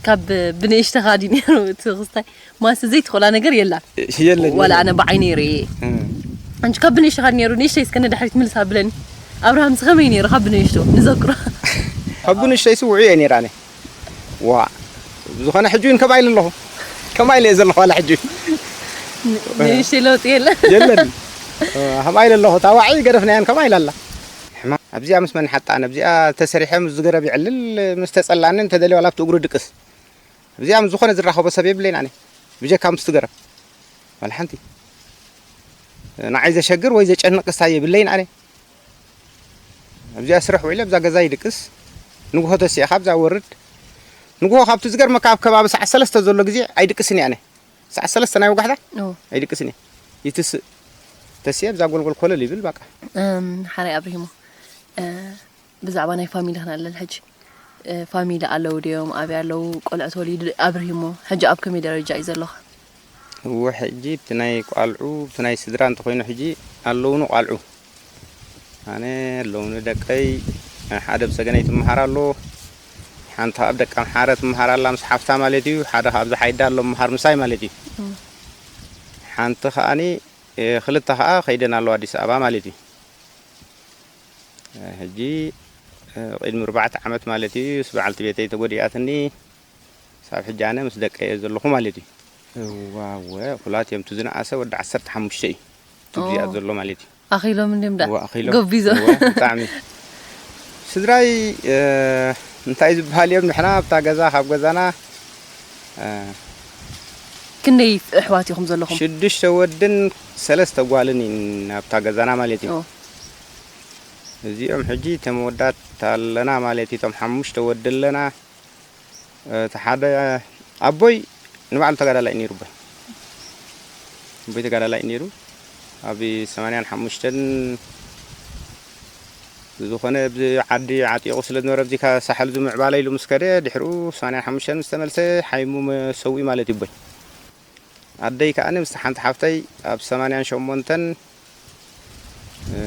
ካብ ብንእሽተኻ ድዩ ነይሩ እቲ ክስታይ? ማስ ዘይትኽእላ ነገር የላን። የለን፣ ወላ የለን። ኣነ ብዓይነይ ርእየ። እም። ኣንቺ ካብ ብንእሽተኻ ድዩ ነይሩ? ንእሽተይ እስከ ንድሕሪት ምልስ ኣብለኒ። ኣብርሃምስ ከመይ ነይሩ ካብ ብንእሽቶ? ንዘክሮ። ካብ ብንእሽተይስ ውዑይ እየ ነይረ ኣነ። ዋ፣ ብዝኾነ ሕጂ እውን ከምኣ ኢለ ኣለኹ። ከምኣ ኢለ እየ ዘለኹ ዋላ ሕጂ እውን። ን-፣ ንእሽተይ ለውጢ የለን። የለን። ከምኣ ኢለ ኣለኹ። እታ ዋዒ ገደፍናያን ከምኣ ኢላ ኣላ። ሕማ-፣ ኣብዚኣ ምስ መን ሓጣን፣ ኣብዚኣ ተሰሪሐ ምስ ዝገረብ ይዕልል፣ ምስ ተጸላኒ እንተደልየ ዋላ ኣብቲ እግሩ ድቅስ። ኣብዚኣ ምስ ዝኾነ ዝራኸቦ ሰብ የብለይን ኣነ። ብጀካ ምስ ትገረብ። ዋላ ሓንቲ። ንዓይ ዘሸግር ወይ ዘጨንቕ ክስታይ የብለይን ኣነ። ኣብዚኣ ስራሕ ውዒለ ኣብዛ ገዛ ይድቅስ። ንግሆ ተሲእኻ ኣብዛ ወርድ። ንግሆ ካብቲ ዝገርመካ ኣብ ከባቢ ሰዓት ሰለስተ ዘሎ ግዜ ኣይድቅስን እየ ኣነ። ሰዓት ሰለስተ ናይ ወጋሕታ እዎ። ኣይድቅስን እየ። ይትስእ። ተሲእ ኣብዛ ጎልጎል ኮለል ይብል በቃ። እም፣ ሓራይ ኣብሪሂሞ፣ እ፣ ብዛዕባ ናይ ፋሚሊ ክነልዕል ሕጂ። እ፣ ፋሚሊ ኣለዉ ድዮም? ኣበይ ኣለዉ? ቆልዑ ተወሊዱ ኣብርሂሞ፣ ሕጂ ኣብ ከመይ ደረጃ እዩ ዘሎ? እወ፣ ሕጂ ብቲ ናይ ቋልዑ፣ ብቲ ናይ ስድራ እንተኾይኑ፣ ሕጂ ኣለዉኒ ቋልዑ። ኣነ ኣለዉኒ ደቀይ፣ ሓደ ኣብ ሰገነይ ትምሃር ኣሎ፣ ሓንቲ ኣብ ደቀ ኣምሓረ ትምሃር ኣላ ምስ ሓፍታ ማለት እዩ። ሓደ ካብዚ ሓይዳ ኣሎ ምሃር ምሳይ ማለት እዩ። እም። ሓንቲ ከኣኒ፣ እ፣ ክልተ ከኣ ከይደን ኣለዋ ኣዲስ ኣበባ ማለት እዩ። እ፣ ሕጂ፣ እ፣ ቅድሚ ኣርባዕተ ዓመት ማለት እዩ፣ ምስ በዓልቲ ቤተይ ተጎዲኣትኒ። ሳብ ሕጂ ኣነ ምስ ደቀይ እየ ዘለኹ ማለት እዩ። እዋወ፣ እኹላት እዮም። እቲ ዝነኣሰ ወዲ ዓሰርተ ሓሙሽተ እዩ። እቲ ኦ። ብዚኣ ዘሎ ማለት እዩ። ኣኺሎም እንድዮም ደኣ? እዋ፣ ኣኺሎም። ጎቢዞም። እዋ፣ ብጣዕሚ። ስድራይ፣ እ፣ እንታይ ዝበሃል እዮም? ንሕና ኣብታ ገዛ፣ ካብ ገዛና፣ እ፣ ክንደይ ኣሕዋት ኢኹም ዘለኹም? ሽዱሽተ ወድን ሰለስተ ጓልን ኢና ኣብታ ገዛና ማለት እዩ። ኦ። እዚኦም ሕጂ እቶም ኣወዳት ኣለና ማለት እዩ። እቶም ሓሙሽተ ወዲ ኣለና። እቲ ሓደ ኣቦይ ንባዕሉ ተጋዳላይ ነይሩ። ኣቦይ፣ ኣቦይ ተጋዳላይ ነይሩ። ኣብ ሰማንያን ሓሙሽተን ዝኾነ ኣብዚ ዓዲ ዓጢቑ ስለ ዝነበረ፣ ኣብዚ ካ-፣ ሳሕል ዝምዕባለ ኢሉ ምስ ከደ፣ ድሕሪኡ ሰማንያን ሓሙሽተን ምስ ተመልሰ ሓይሙ መ-፣ ሰዊኡ ማለት እዩ ኣቦይ። ኣደይ ከኣኒ ምስ ሓንቲ ሓፍተይ ኣብ ሰማንያን ሸሞንተን፣ እ፣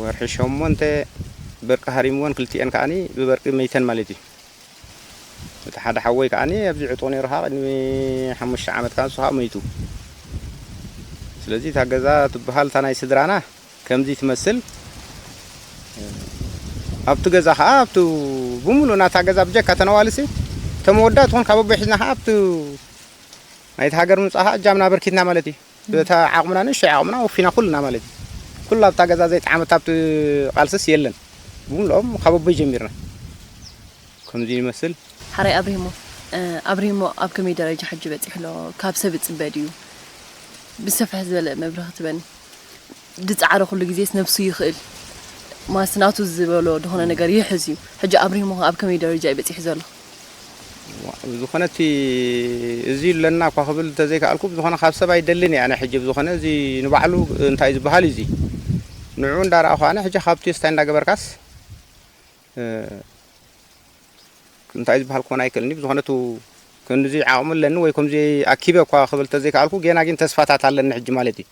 ወርሒ ሸሞንተ በርቂ ሃሪምወን፣ ክልቲኤን ከኣኒ ብበርቂ መይተን ማለት እዩ። እቲ ሓደ ሓወይ ከኣኒ ኣብዚ ዕጡቕ ነይሩ፣ ከዓ ቅድሚ ሓሙሽተ ዓመት ከዓ ንሱ ከዓ መይቱ። ስለዚ እታ ገዛ ትበሃል እታ ናይ ስድራና ከምዚ ትመስል። ኣብቲ ገዛ ከዓ ኣብቲ ብምሉእ ናታ ገዛ ብጀካ ተነዋልሲ ተመወዳ ትኾን ካብ ኣቦይ ሒዝና ከዓ ኣብቲ ናይቲ ሃገር ምምፃእ ከዓ እጃምና ኣበርኪትና ማለት እዩ። በታ ዓቕምና፣ ንእሽተይ ዓቕምና ወፊና ኩልና ማለት እዩ። ኩሉ ኣብታ ገዛ ዘይጠዓመት ኣብቲ ቃልስስ የለን። ብምልኦም ካብ ኣቦይ ጀሚርና ከምዚ ይመስል። ሓራይ ኣብሪሂሞ፣ እ፣ ኣብሪሂሞ ኣብ ከመይ ደረጃ ሕጂ በጺሑ ኣሎ? ካብ ሰብ ይጽበ ድዩ? ብሰፍሕ ዝበለ መብርሂ ክትበኒ። ዝጻዕረ ኩሉ ግዜስ ነብሱ ይኽእል። ማስ ናቱ ዝበሎ ዝኾነ ነገር ይሕዝ እዩ። ሕጂ ኣብሪሂሞ ኣብ ከመይ ደረጃ እዩ በጺሑ ዘሎ? ዋ፣ ብዝኾነ እቲ እዚ ኣለና እኳ ክብል እንተዘይከኣልኩ፣ ብዝኾነ ካብ ሰብ ኣይደልን እየ ኣነ። ሕጂ ብዝኾነ እዚ ንባዕሉ እንታይ እዩ ዝበሃል እዩ እዚ። ንዕኡ እንዳረኣኹ ኣነ ሕጂ ካብቲ ስታይ እንዳገበርካስ፣ እ፣ እንታይ ዝበሃል ክኾን ኣይክእልን እዩ። ብዝኾነ እቲ ከምዚ ዓቕሚ ኣለኒ ወይ ከምዚ ኣኪበ እኳ ክብል እንተዘይከኣልኩ፣ ጌና ግን ተስፋታት ኣለኒ ሕጂ ማለት እዩ።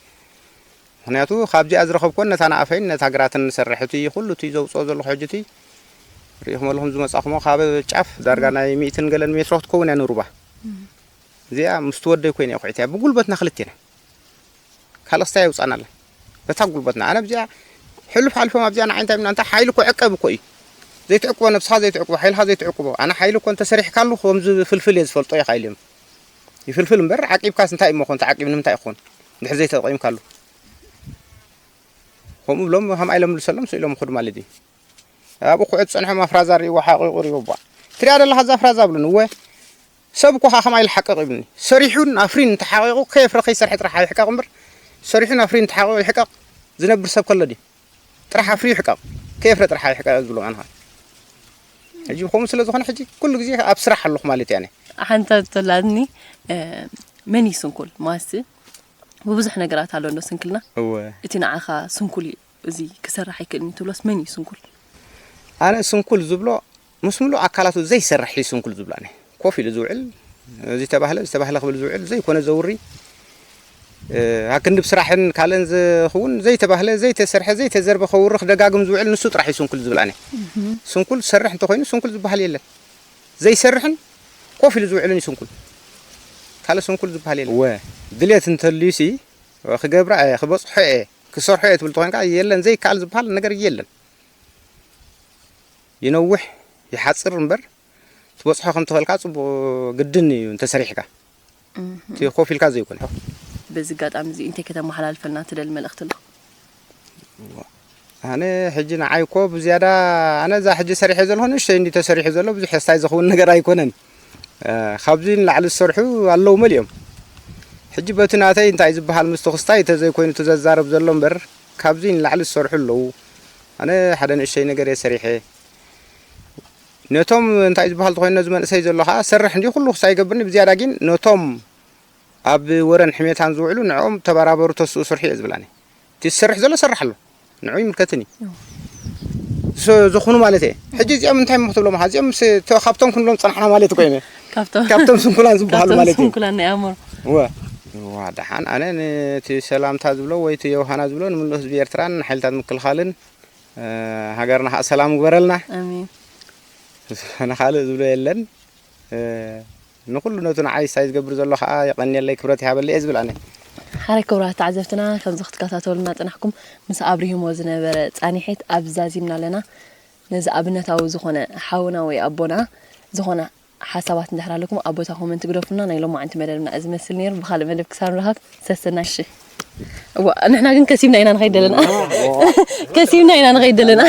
ምኽንያቱ ካብዚኣ ዝረኸብኩወን ነታ ንኣፈይን ነታ ግራትን ንሰርሕ። እቲ ኩሉ እቲ ዘውፅኦ ዘለኹ ሕጂ እቲ ርኢኹም ኣለኹም ዝመጻኹሞ ካብ ጫፍ ዳርጋ ናይ ሚእትን ገለን ሜትሮ ክትከውን እያ ንሩባ። እም። እዚኣ ምስቲ ወደይ ኮይነ እየ ኩዒተያ ብጉልበትና ክልቴና። ካልእ ክስታይ የውጻእና ኣላ። በታ ጉልበትና። ኣነ ኣብዚኣ ሕሉፍ ሓሊፎም ኣብዚኣ ንዓይ እንታይ ኢልና፣ እንታ ሓይሊ እኮ ዕቀብ እኮ እዩ። ዘይትዕቅቦ ነብስኻ ዘይትዕቅቦ፣ ሓይልኻ ዘይትዕቅቦ። ኣነ ሓይሊ እኮ እንተሰሪሕካሉ ከምዚ ፍልፍል እየ ዝፈልጦ ኢኻ ኢሎም። ይፍልፍል እምበር ዓቂብካስ እንታይ እሞ ኮን ተዓቂብ ንምንታይ ይኾን? ድሕሪ ዘይተጠቒምካሉ። ከምኡ ብሎም፣ ከምኣ ኢሎም ምልሰሎም፣ ስኢሎም ክዱ ማለት እዩ። ኣብኡ ኩዑ ዝጸንሖም ኣፍራዛ ርእይዎ ሓቂቑ ርእይዎ፣ ቧዕ። ትሪኣ ዘለኻ እዛ ኣፍራዛ ብሉኒ፣ እወ። ሰብ እኮ ከኣ ከማይ ኢሉ ሓቀቕ ይብልኒ። ሰሪሑን ኣፍሪን እንተሓቂቑ፣ ከየፍረ ከይሰርሐ ጥራሕ ይሕቀቕ እምበር፣ ሰሪሑን ኣፍሪን እንተሓቂቑ ይሕቀቕ ዝነብር ሰብ ከሎ ድዩ? ጥራሕ ኣፍሪ ይሕቀቕ፣ ከየፍረ ጥራሕ ይሕቀቕ ዝብሎም ኣነ ኸኣ። ሕጂ ብኸምኡ ስለ ዝኾነ፣ ሕጂ ኩሉ ግዜ ኣብ ስራሕ ኣለኹ ማለት እየ ኣነ። ሓንታ ተላትኒ፣ እ፣ መን እዩ ስንኩል? ማስ ብብዙሕ ነገራት ኣሎ እንዶ ስንክልና። እወ። እቲ ንዓኻ ስንኩል እዩ፣ እዚ ክሰርሕ ኣይክእልን እዩ ትብሎስ መን እዩ ስንኩል? ኣነ ስንኩል ዝብሎ፣ ምስ ምሉእ ኣካላቱ ዘይሰርሕ እዩ ስንኩል ዝብሎ ኣነ። ኮፍ ኢሉ ዝውዕል፣ እዚ ተባህለ፣ እዚ ተባህለ ክብል ዝውዕል፣ ዘይኮነ ዘውሪ፣ እ፣ ኣክንዲ ብስራሕን ካልእን ዝኸውን ዘይተባህለ፣ ዘይተሰርሐ፣ ዘይተዘርበ ከውርኽ ደጋግም ዝውዕል ንሱ ጥራሕ እዩ ስንኩል ዝብል ኣነ። እህ። ስንኩል ዝሰርሕ እንተኾይኑ ስንኩል ዝበሃል የለን። ዘይሰርሕን ኮፍ ኢሉ ዝውዕልን እዩ ስንኩል። ካልእ ስንኩል ዝበሃል የለን። እወ፣ ድሌት እንተልዩሲ፣ ክገብራ እየ፣ ክበጽሖ እየ፣ ክሰርሖ እየ ትብል ተኾይንካ፣ የለን፣ ዘይከኣል ዝበሃል ነገር የለን። ይነውሕ፣ ይሓጽር እምበር፣ ትበጽሖ ከም ትኽእልካ ጽቡቕ ግድን እዩ እንተሰሪሕካ። እህ። እቲ ኮፍ ኢልካ ዘይኮነ። በዚ ኣጋጣሚ እዚ እንታይ ከተመሓላልፈልና ትደሊ መልእኽቲ ኣሎ? ኣነ ሕጂ ንዓይ እኮ ብዝያዳ፣ ኣነ እዛ ሕጂ ሰሪሐ ዘለኹ ንእሽተይ እንዲ ተሰሪሑ ዘሎ፣ ብዙሕ ስታይ ዝኸውን ነገር ኣይኮነን። እ፣ ካብዚ ንላዕሊ ዝሰርሑ ኣለዉ መሊኦም። ሕጂ በቲ ናተይ እንታይ ዝበሃል ምስቲ ክስታይ እንተዘይኮይኑ እቲ ዘዛርብ ዘሎ እምበር፣ ካብዚ ንላዕሊ ዝሰርሑ ኣለዉ። ኣነ ሓደ ንእሽተይ ነገር እየ ሰሪሐ። ነቶም እንታይ ዝበሃል ተኾይኑ ነዚ መንእሰይ ዘሎ ኸዓ ሰርሕ እንዲ ኩሉ ክስታይ ይገብርኒ፣ ብዝያዳ ግን ነቶም ኣብ ወረን ሕሜታን ዝውዕሉ ንዕኦም ተበራበሩ፣ ተስኡ፣ ስርሑ እየ ዝብል ኣነ። እቲ ዝሰርሕ ዘሎ ሰርሕ ኣሎ። ንዑ ይምልከትኒ። እዎ። ዝ- ዝኾኑ ማለት እየ። ሕጂ እዚኦም እንታይ እሞ ክትብሎም ኢኻ? እዚኦም ስ- ተ- ካብቶም ክንብሎም ጸናሕና ማለት እኮ እዩ። ካብቶም ካብቶም ስንኩላን ዝበሃሉ ካብቶም ማለት እዩ። ስንኩላን ናይ ኣእምሮ። እወ። እዋ፣ ደሓን ኣነ ነቲ ሰላምታ ዝብሎ ወይ እቲ የውሃና ዝብሎ ንምሉእ ህዝቢ ኤርትራን ሓይልታት ምክልኻልን፣ እ፣ ሃገርና ከዓ ሰላም ይግበረልና። ኣሜን። ንኻልእ ዝብሎ የለን። እ፣ ንኹሉ ነቱ ንዓይ ሳይ ዝገብር ዘሎ ከዓ የቐንየለይ፣ ክብረት ይሃበለይ እየ ዝብል ኣነ። ሓራይ ክቡራት ተዓዘብትና፣ ከምዚ ክትከታተሉና ጽናሕኩም፣ ምስ ኣብሪሂሞ ዝነበረ ጻኒሒት ኣብዚ ዛዚምና ኣለና። ነዚ ኣብነታዊ ዝኾነ ሓውና ወይ ኣቦና ዝኾነ ሓሳባት እንድሕር ኣለኩም ኣብ ቦታ ኮመንት ግደፉና። ናይ ሎማዓንቲ መደብና እዚ መስል ነይሩ። ብኻልእ መደብ ክሳብ ንራኸብ ሰሰናይ። እሺ። እዋ፣ ንሕና ግን ከሲብና ኢና ንኸይድ ዘለና። ከሲብና ኢና ንኸይድ ዘለና።